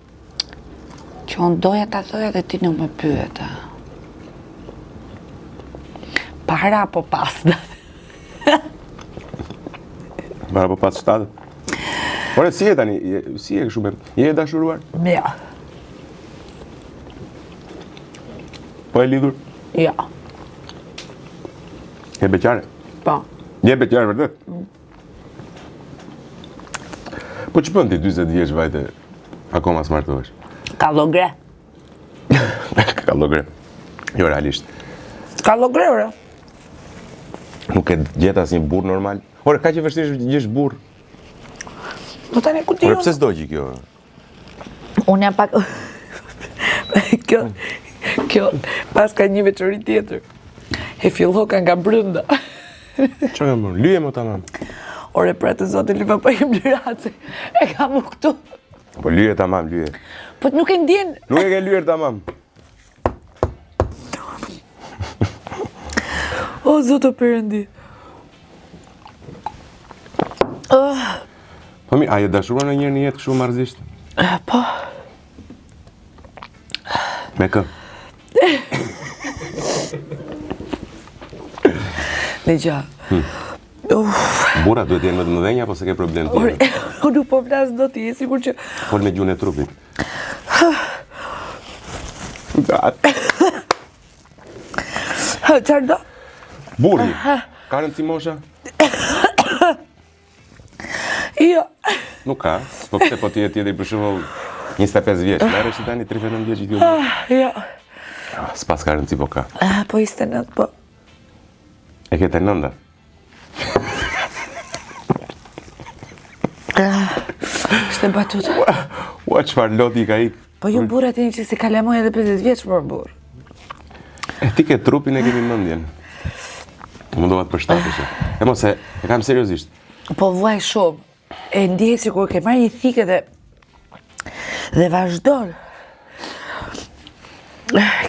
Që unë doja ta thoja dhe ti nuk më pyete. Para apo pas? Para apo pas shtatë? Ore, si je tani? Si je kështu me? Je e dashuruar? Ja. Po e lidhur? Ja. Je beqare? Po. Je beqare vërtet? Mm. Po ç'bën ti 40 vjeç vajte akoma s'martohesh? Kallogre. Kallogre. Jo realisht. Kallogre, ore. Nuk e gjet asnjë burrë normal. Ore, kaq e vështirë është të gjesh burrë. Po tani ku di Ore, pse s'dogji kjo? Unë jam pak... kjo, kjo, paska një veçori tjetër. E filloka nga brenda. Çka kam bërë? Lyje më tamam. Ore, pra të zotin lyva po im lyraci. E kam u këtu. Po lyje tamam, lyje. Po nuk e ndjen. Nuk e ke lyer tamam. O, zotë perëndi. Oh. Po mi, a je dashuruar ndonjëherë në jetë kështu marrëzisht? Eh, po. Me kë? Dëgjo. Hmm. Uf. Burrat duhet të jenë më të mëdhenj apo s'e ke problem ti? Ore, unë nuk po flas dot ti, je sigurt që Fol me gjuhën e trupit. Çfarë do? Burri. Ka rëndësi mosha? Jo. Nuk ka. Po pse po ti je tjetri për shembull 25 vjeç, merresh ti tani 39 vjeç i tillë. Ah, jo. Ah, s'paska rëndësi po ka. Ah, po 29 po. E ke te nënda. Ah, Ishte batutë. Ua, çfarë loti i ka ik. Po ju burrat jeni që si kalamoj edhe 50 vjeç për burrë. E ti ke trupin e kemi mendjen. Mundohet të përshtatesh. E mos e, e kam seriozisht. Po vuaj shumë. E ndjej sikur ke marrë një thikë dhe dhe vazhdon.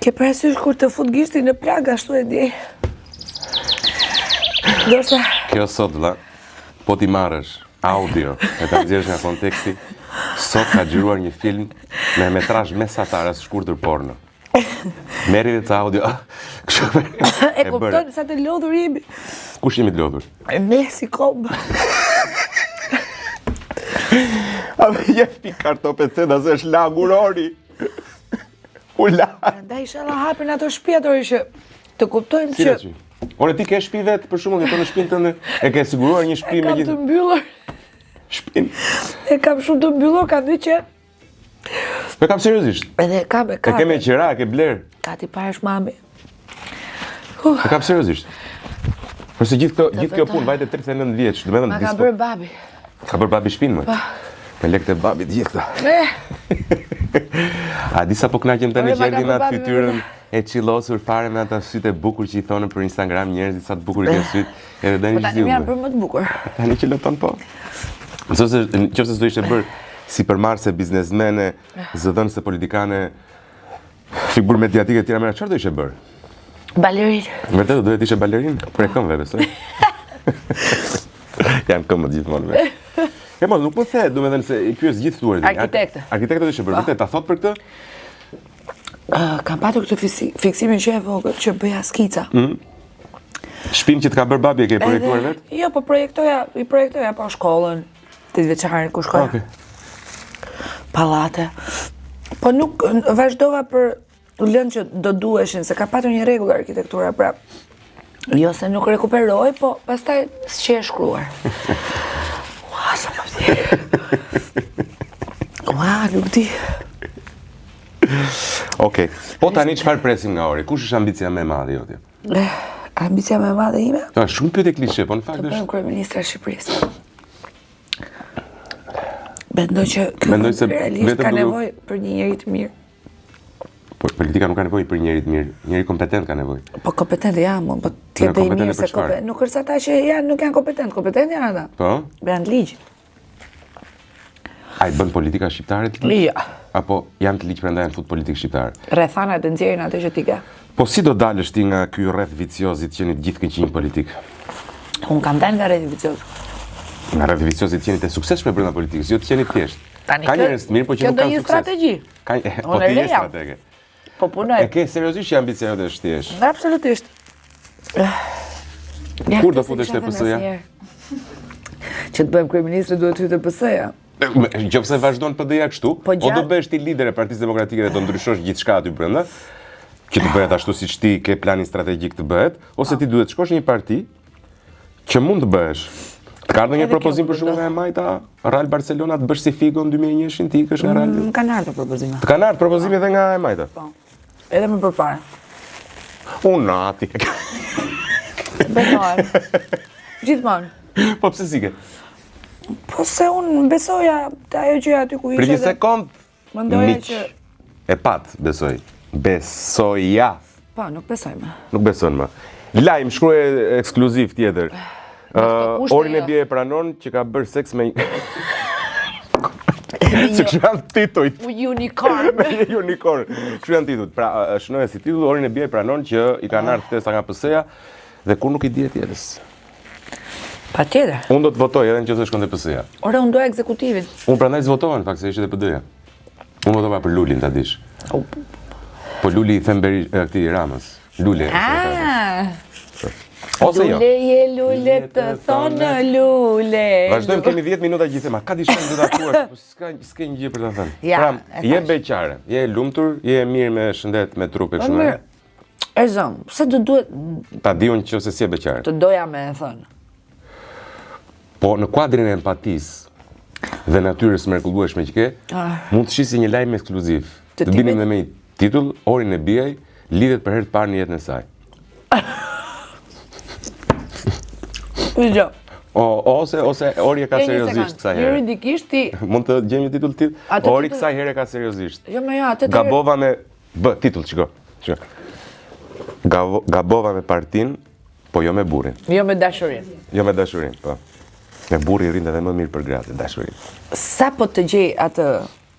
Ke parasysh kur të fut gishtin në plagë ashtu e ndjej. Ndërsa Kjo sot vëlla, po t'i marrësh audio e ta nxjerrësh nga konteksti, sot ka xhiruar një film. Me metrazh mesatar, as shkurtër porno. Merri dhe ca audio. Kështu e kupton sa të lodhur jemi. Kush jemi të lodhur? Ne si komb. A më jep pi kartopeceta se është lagur Ori. U la. Prandaj ishalla hapen ato shtëpi ato që të kuptojmë që Ore ti ke shtëpi vet për shembull jeton në shtëpinë tënde, e ke siguruar një shtëpi me gjithë. E kam të mbyllur. Shtëpinë. E kam shumë të mbyllur, kam dy qen. Po kam seriozisht. Edhe kam e kam. E ke me qira, e ke bler. Kati i parë është mami. Uh. E kam seriozisht. Por se gjithë kjo gjithë kjo punë vajte 39 vjeç, domethënë Ma ka bërë babi. Ka bërë babi shpinë më. Po. Me lekët e babit gjithë këto. Eh. A di sa po kënaqem tani që erdhi me atë fytyrën e çillosur fare me ata sytë e bukur që i thonë për Instagram njerëzit sa të bukur i ke sytë, edhe tani po tani janë bërë më të bukur. Tani që loton po. Nëse nëse s'do ishte bërë sipërmarrëse, biznesmene, zëdhënëse politikane, figurë mediatike e tjera me çfarë do ishe bërë? Balerinë. Vërtet do të ishe balerinë? Për e këmbëve, besoj. Janë këmbët gjithmonë me. E mos nuk më the, domethënë se i pyes gjithë thuar. Arkitekte. Arkitekte do ishe bërë, vërtet ta thot për këtë? Uh, kam patur këtë fiksimin që e vogël që bëja skica. Mm. Shpinë që të ka bërë babi e ke projektuar vetë? Jo, po projektoja, i projektoja po shkollën, tetëvjeçaren ku shkoja. Okay. Pallate. Po nuk vazhdova për lëndë që do duheshin, se ka patur një rregull arkitektura, pra jo se nuk rekuperoj, po pastaj s'qe e shkruar. Ua, sa më vjen. Ua, nuk di. Okej. Po tani çfarë presim nga Ori? Kush është ambicia më e madhe jote? Eh, ambicia më e madhe ime? Po, shumë pyetje klishe, po në fakt është. Të bëhem kryeministre e Shqipërisë. Mendoj që ky Mendoj se realisht ka nevojë për një njeri të mirë. Po politika nuk ka nevojë për njeri të mirë, njeri kompetent ka nevojë. Po kompetent jam, po ti je i mirë se kompetent. Nuk është ata që janë nuk janë kompetent, kompetent janë ata. Po. Janë të ligj. A i bën politika shqiptare të ligj? Jo. Apo janë të ligj prandaj janë fut politikë shqiptare? Rrethanat e nxjerrin atë që ti ke. Po si do dalësh ti nga ky rreth vicioz i të qenit gjithë këqinj në politikë? Unë kam dalë nga rrethi vicioz. Nga rrethi vicioz i të qenit e suksesshme brenda politikës, jo të qenit thjesht. Tani ka njerëz të mirë, po që nuk kanë sukses. Kjo do një strategji. Ka po ti je stratege. Po punoj. E ke seriozisht që ambicia jote është thjesht? Absolutisht. Ja, Kur do futesh te PS-ja? Që të bëhem kryeministre duhet të hyj te PS-ja. Në qoftë se vazhdon PD-ja kështu, po o do bëhesh ti lider e Partisë Demokratike dhe do ndryshosh gjithçka aty brenda, që të bëhet ashtu siç ti ke planin strategjik të bëhet, ose ti duhet të shkosh në një parti që mund të bëhesh. Të ka ardhur një propozim për shembull nga e majta, Real Barcelona të bësh si Figo në 2001-shin, ti ikësh nga Real. Më kanë ardhur propozime. Të kanë ardhur propozime edhe nga e majta. Po. Edhe më përpara. Unë nati. Betohem. Gjithmonë. Po pse s'ike? Po se unë besoja te ajo gjë aty ku isha. Për një sekond. Mendoja që e pat, besoj. Besoja. Po, nuk besoj më. Nuk beson më. Lajm shkruaj ekskluziv tjetër. Uh, Ori Nebiaj e pranon që ka bërë seks me Se kështu janë titujt. Unicorn. Me një unicorn. Kështu janë titujt. Pra, shënoje si titull, Ori Nebiaj pranon që i kanë ardhur ftesa nga PS-ja dhe kur nuk i dihet jetës. Patjetër. Unë do të votoj edhe në qoftë se shkon te PS-ja. Ore, unë doja ekzekutivin. Unë prandaj s'votova në fakt se ishte te PD-ja. Unë votova për Lulin, ta dish. Po Luli i them beri këtij Ramës. Lule. Ah. Ose jo. Lule je lule të thonë lule. Vazhdojmë, kemi 10 minuta gjithë, ma ka diçka që do ta thuash, po s'ka s'ke një gjë për ta thënë. Ja, pra, je beqare, je e lumtur, je e mirë me shëndet, me trup e po kështu me. E zëm, pse do duhet ta di unë nëse s'je beqare. Të doja me e thënë. Po në kuadrin e empatisë dhe natyrës së mrekullueshme që ke, ah. mund të shisi një lajm ekskluziv. Të, të binim dhe me një titull, Ori Nebiaj lidhet për herë të parë në jetën e saj. Dëgjo. O, ose ose Ori e ka seriozisht kësaj here. Juridikisht ti mund të gjejmë një titull të tillë. Ori kësaj here e ka seriozisht. Jo, më jo, atë Gabova me B, titull, shiko. Shiko. Gabo, gabova me partinë, po jo me burrin. Jo me dashurinë. Jo me dashurinë, po. Me burrin rrinë edhe më mirë për gratë, dashurinë. Sa po të gjej atë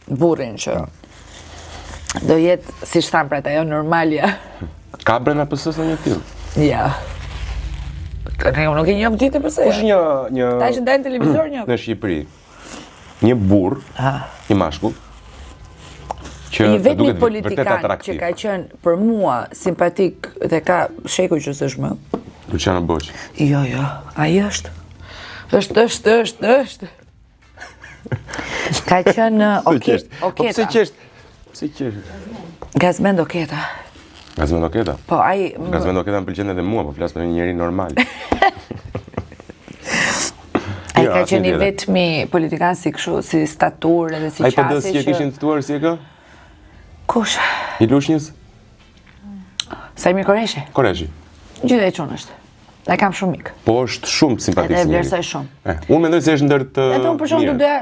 burrin që do jetë, siç thamë pra, ajo normalja. Ka brenda PS-së një tillë? Ja. Ne nuk e njoh ditë PS. Kush një një Ta që dalin televizor një. Në Shqipëri. Një burrë, një mashkull. Që I të vetmi duket vërtet politikan që atraktiv. ka qenë për mua simpatik dhe ka shekuj që s'është më. Luciano Boçi. Jo, jo, ai është. Është, është, është, është. Ka qenë Pse oke, qesht? Po pse Oketa. qesht? Pse qesht? Gazmend Oketa. Gazmend Oketa. Po ai Gazmend Oketa më pëlqen edhe mua, po flas me një njeri normal. ai Jo, ka asnjë qenë i tjetër. vetmi politikan si kështu, si staturë dhe si Ai PD qasje si e kishin ftuar si e kë? Kush? I Lushnjës? Saimir Koreshi. Koreshi. Gjithë e çun është. E kam shumë mik. Po është shumë simpatik Edhe e si njeri. vlerësoj shumë. E, unë mendoj se është ndër të Edhe unë për shembull do mirët. doja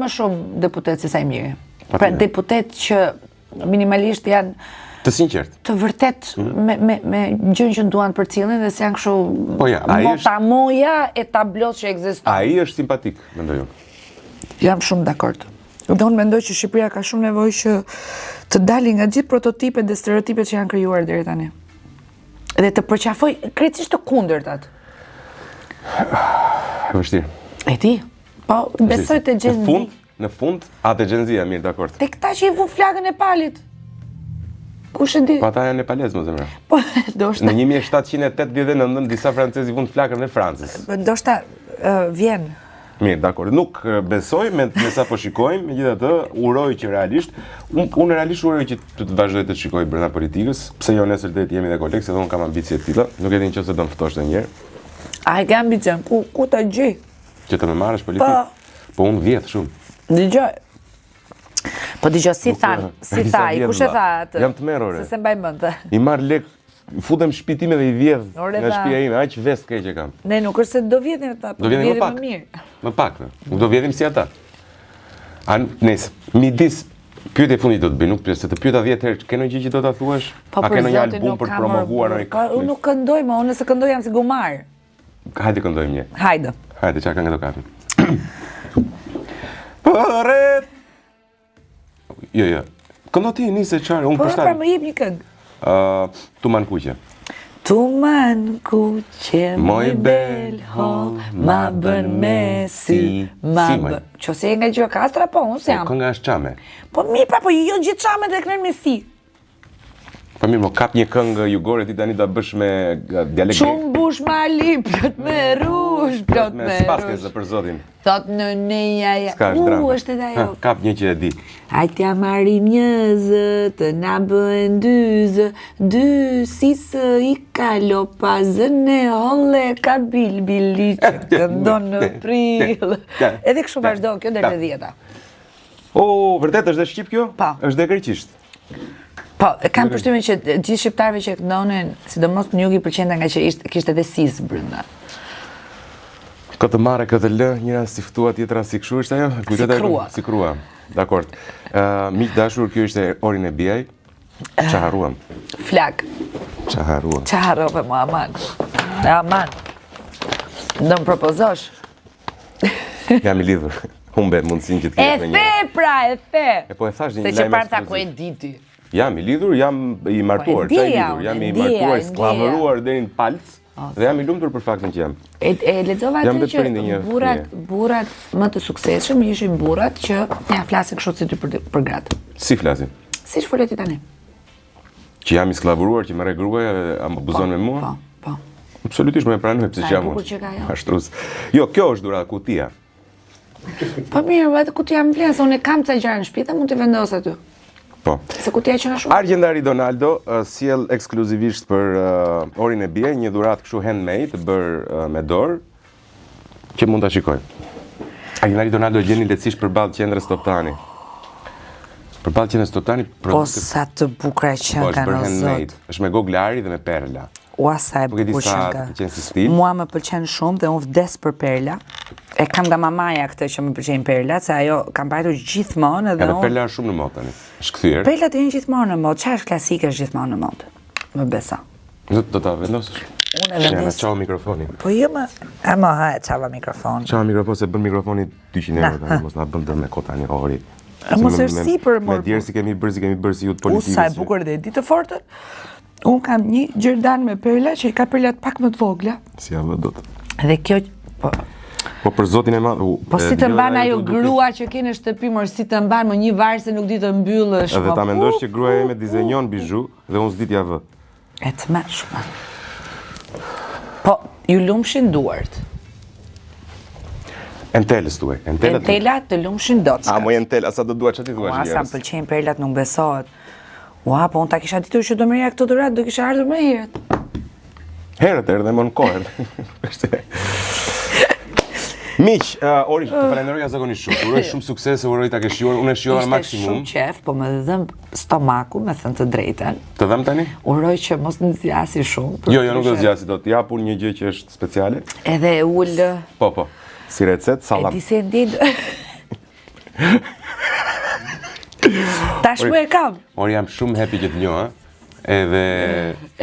më shumë deputet se Saimiri. Pra Patjetër. deputet që minimalisht janë Të sinqert. të vërtet me me me gjën që duan përcjellin dhe se janë kështu Po ja, ai është- motamoja e tablos që ekziston. Ai është simpatik, mendoj unë. Jam shumë dakord. Dhe unë mendoj që Shqipëria ka shumë nevojë që të dalin nga gjithë prototipet dhe stereotipet që janë krijuar deri tani. Dhe të përqafoj krejtësisht të kundërtat. E vështirë. E di? Po, besoj te Gen Në Z. fund, në fund, a te Gen Z, mirë, dakord. Te këta që i vu flakën e palit. Kush e di? Po ata janë nepalez, më zemra. Po, ndoshta Në 1789 disa francezë i vunë flakën e Francës. ndoshta ë, vjen. Mirë, dakord. Nuk e, besoj me me sa po shikojmë, megjithatë uroj që realisht, unë un realisht uroj që të të vazhdoj të shikoj brenda politikës, pse jo nesër deri të jemi dhe kolegë, se dhe unë kam ambicie të tilla. Nuk e di nëse do më ftosh ndonjëherë A e ke ambicion? Ku ku ta gjej? që të më marrësh politikë. Po. Po unë vjedh shumë. Dëgjoj. Po dëgjoj si than, si Sa tha, ai, vjedh, kush e vlla? tha atë? Jam të merr, ore. Se se mbaj mend. I marr lek, futem në shtëpi time dhe i vjedh Ore, nga tha. shtëpia ime, aq vest keq e kam. Ne nuk është se do vjedhim ata, po Do vjedhim më vjedhim pak. më mirë. Më pak, në. Nuk do vjedhim si ata. A nëse midis pyetje fundit do të bëj, nuk pyet, se të pyeta 10 herë, ke ndonjë gjë që do ta thuash? Po A për ke ndonjë zotin album nuk për të kam promovuar orë. ndonjë? Po unë nuk këndoj më, unë nëse këndoj jam si gomar. Hajde këndojmë një. Hajde. Hajde, çka këngë do kapim? Përret. Jo, jo. Këndo ti nise çfarë, unë Po përshtat. pra më jep një këngë. Ë, Tuman kuqe. Tuman kuqe, Moj moj bel holl, ma bën me sy, ma Si, moj? bën... Që se je nga Gjirokastra, po, unë Po, s'jam. kënga është çame. Po mirë, pra, po jo gjithë çamet e këndojnë me si. Po mirë, mo kap një këngë jugore ti tani ta bësh me eh, dialekt grek. Shumë bush mali, plot me rrush, plot Me me spaske rrush. zë për zotin. Thot në neja ja. S'ka është U, drama. është edhe Ha, ajo. Kap një që e di. Hajt t'ja marrim një zë, të na bëhen dy zë, dy si së i kalo pa zëne holle ka bilbili që këndon në prill. Edhe kështu vazhdon kjo deri te dhjeta. O, vërtet është dhe shqip kjo? Po. Është dhe greqisht. Po, kam përshtypjen që gjithë shqiptarëve që e këndonin, sidomos në jug i pëlqente nga që ishte kishte edhe sis brenda. Këtë marrë, këtë lë, njëra si ftua, tjetra si kështu është ajo? Kujtohet ajo? krua. Si krua. Dakord. Ë, miq dashur, kjo ishte Orin e Biaj. Qa harruam? Flak. Qa harruam? Qa harrove mua, aman. Aman. Do më propozosh. Jam i lidhur. Humbe mundësinë që të E kesh me një. the pra, e the. E po e thash një Se që lajm parë ta ku e ekskluziv. diti. Jam i lidhur, jam i martuar, Po, e qa i ndjeja, lidhur, jam unë, i e ndjeja, martuar, e ndjeja. skllavëruar deri në palc dhe jam i lumtur për faktin që jam. E, e lexova Jam atë vetë që prindi një burrat, fëmije. burrat më të suksesshëm ishin burrat që ja flasin kështu si ty për për gratë. Si flasim? Siç folet ti tani? Që jam i skllavëruar, që më rreh gruaja dhe abuzon me mua? Po, po. Absolutisht më e pranoj pse Sa që e jam bukur unë. që ka ajo. Ashtrus. Jo, kjo është dhuratë kutia. Po mirë, atë kutia më vlen, se unë e kam ca gjëra në shtëpi dhe mund t'i vendos aty. Po. Se kutia që nga shumë. Argjendari Donaldo uh, sjell ekskluzivisht për uh, Orin e Bie një dhuratë kështu handmade të bërë uh, me dorë që mund ta shikojmë. Argjendari Donaldo e gjeni lehtësisht përballë qendrës Toptani. Përballë qendrës Toptani Po produkte sa të bukura që po, është kanë bërë o zot. handmade. Është me gogla ari dhe me perla. Ua sa e Nuk e di bukur sa që të ka. pëlqen si stil. Mua më pëlqen shumë dhe unë vdes për perla. E kam nga mamaja këtë që më pëlqejnë perlat, se ajo ka mbajtur gjithmonë edhe Edhe unë. perla është shumë në modë tani. Është kthyer. Perlat janë gjithmonë në modë. Çfarë është klasike është gjithmonë në modë. Më besa. Do do ta vendosësh. Unë e Ja, na vendos. çau mikrofoni. Po jo më, e më ha e çava mikrofon. Çau mikrofon se bën mikrofoni 200 Na, euro tani, mos na bën dëm me kot tani ori. E, mos Se me- është me- sipër, Me mor, djerë si kemi bërë, si kemi bërë si ju të U politikës. sa e që- bukur dhe e di të fortën. Unë kam një gjerdan me perla që i ka perlat pak më të vogla. Si ja vë dot. Dhe kjo po. Po për zotin e madh. Po si të mban ajo grua që ke në shtëpi, mor si të mban, më një varëse nuk di të mbyllësh. Edhe ta mendosh që gruaja ime dizenjon bizhu dhe unë s'di t'ja vë. E tmerrshme. Po, ju lumshin duart. Entelës tuaj, Entela. Entela të lumshin doçkat. A moj Entela, sa do dua çfarë ti thua? Ua, sa më pëlqejnë perlat, nuk besohet. Ua, po unë ta kisha ditur që do merrja këtë dhuratë, do kisha ardhur më herët. Herët erdhe më në kohë. Miq, uh, Ori, të falenderoj jashtëzakonisht shumë. Uroj shumë sukses, uroj ta kesh shijuar. Unë e shijova në maksimum. Ishte shumë qejf, po më dhemb stomaku, me thënë të drejtën. Të dhemb tani? Uroj që mos më zgjasi shumë. Jo, jo, nuk do zgjasi dot. Jap unë një gjë që është speciale. Edhe e ul. Po, po. Si recetë, sallam. E di se ndjen. Tashmë e kam. Ori, jam shumë happy që të njoh, ë. Edhe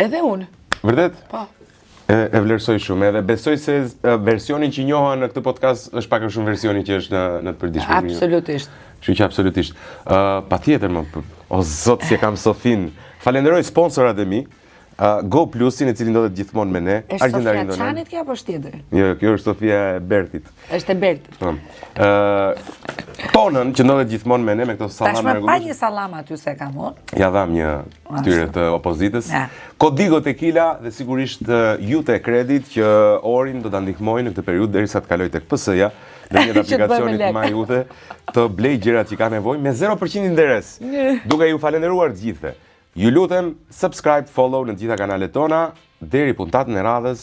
Edhe unë. Vërtet? Po. E, e vlerësoj shumë edhe besoj se versioni që njoha në këtë podcast është pak a shumë versioni që është në në të përditshme. Absolutisht. Kështu që absolutisht. Ë uh, patjetër më o zot si e kam Sofin. Falenderoj sponsorat e mi. Uh, Go Plusin i cili ndodhet gjithmonë me ne. Është Sofia Çanit kjo apo është tjetër? Jo, jo, kjo është Sofia e Bertit. Është e Bertit. Po. Ë Tonën që ndodhet gjithmonë me ne me këto sallam Tashmë pa një sallam aty se kam unë. Ja dham një këtyre të opozitës. Ja. Kodigo Tequila dhe sigurisht Jute Credit që Orin do ta ndihmojë në këtë periudhë derisa të kalojë tek PS-ja në një aplikacionit My Jute të blej gjërat që ka nevojë me 0% interes. Duke ju falenderuar të gjithëve. Ju lutem, subscribe, follow në të gjitha kanalet tona, deri puntatën e radhës,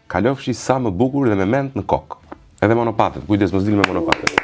kalofshi sa më bukur dhe me mend në kokë. Edhe monopatet, kujdes mos dil me monopatet.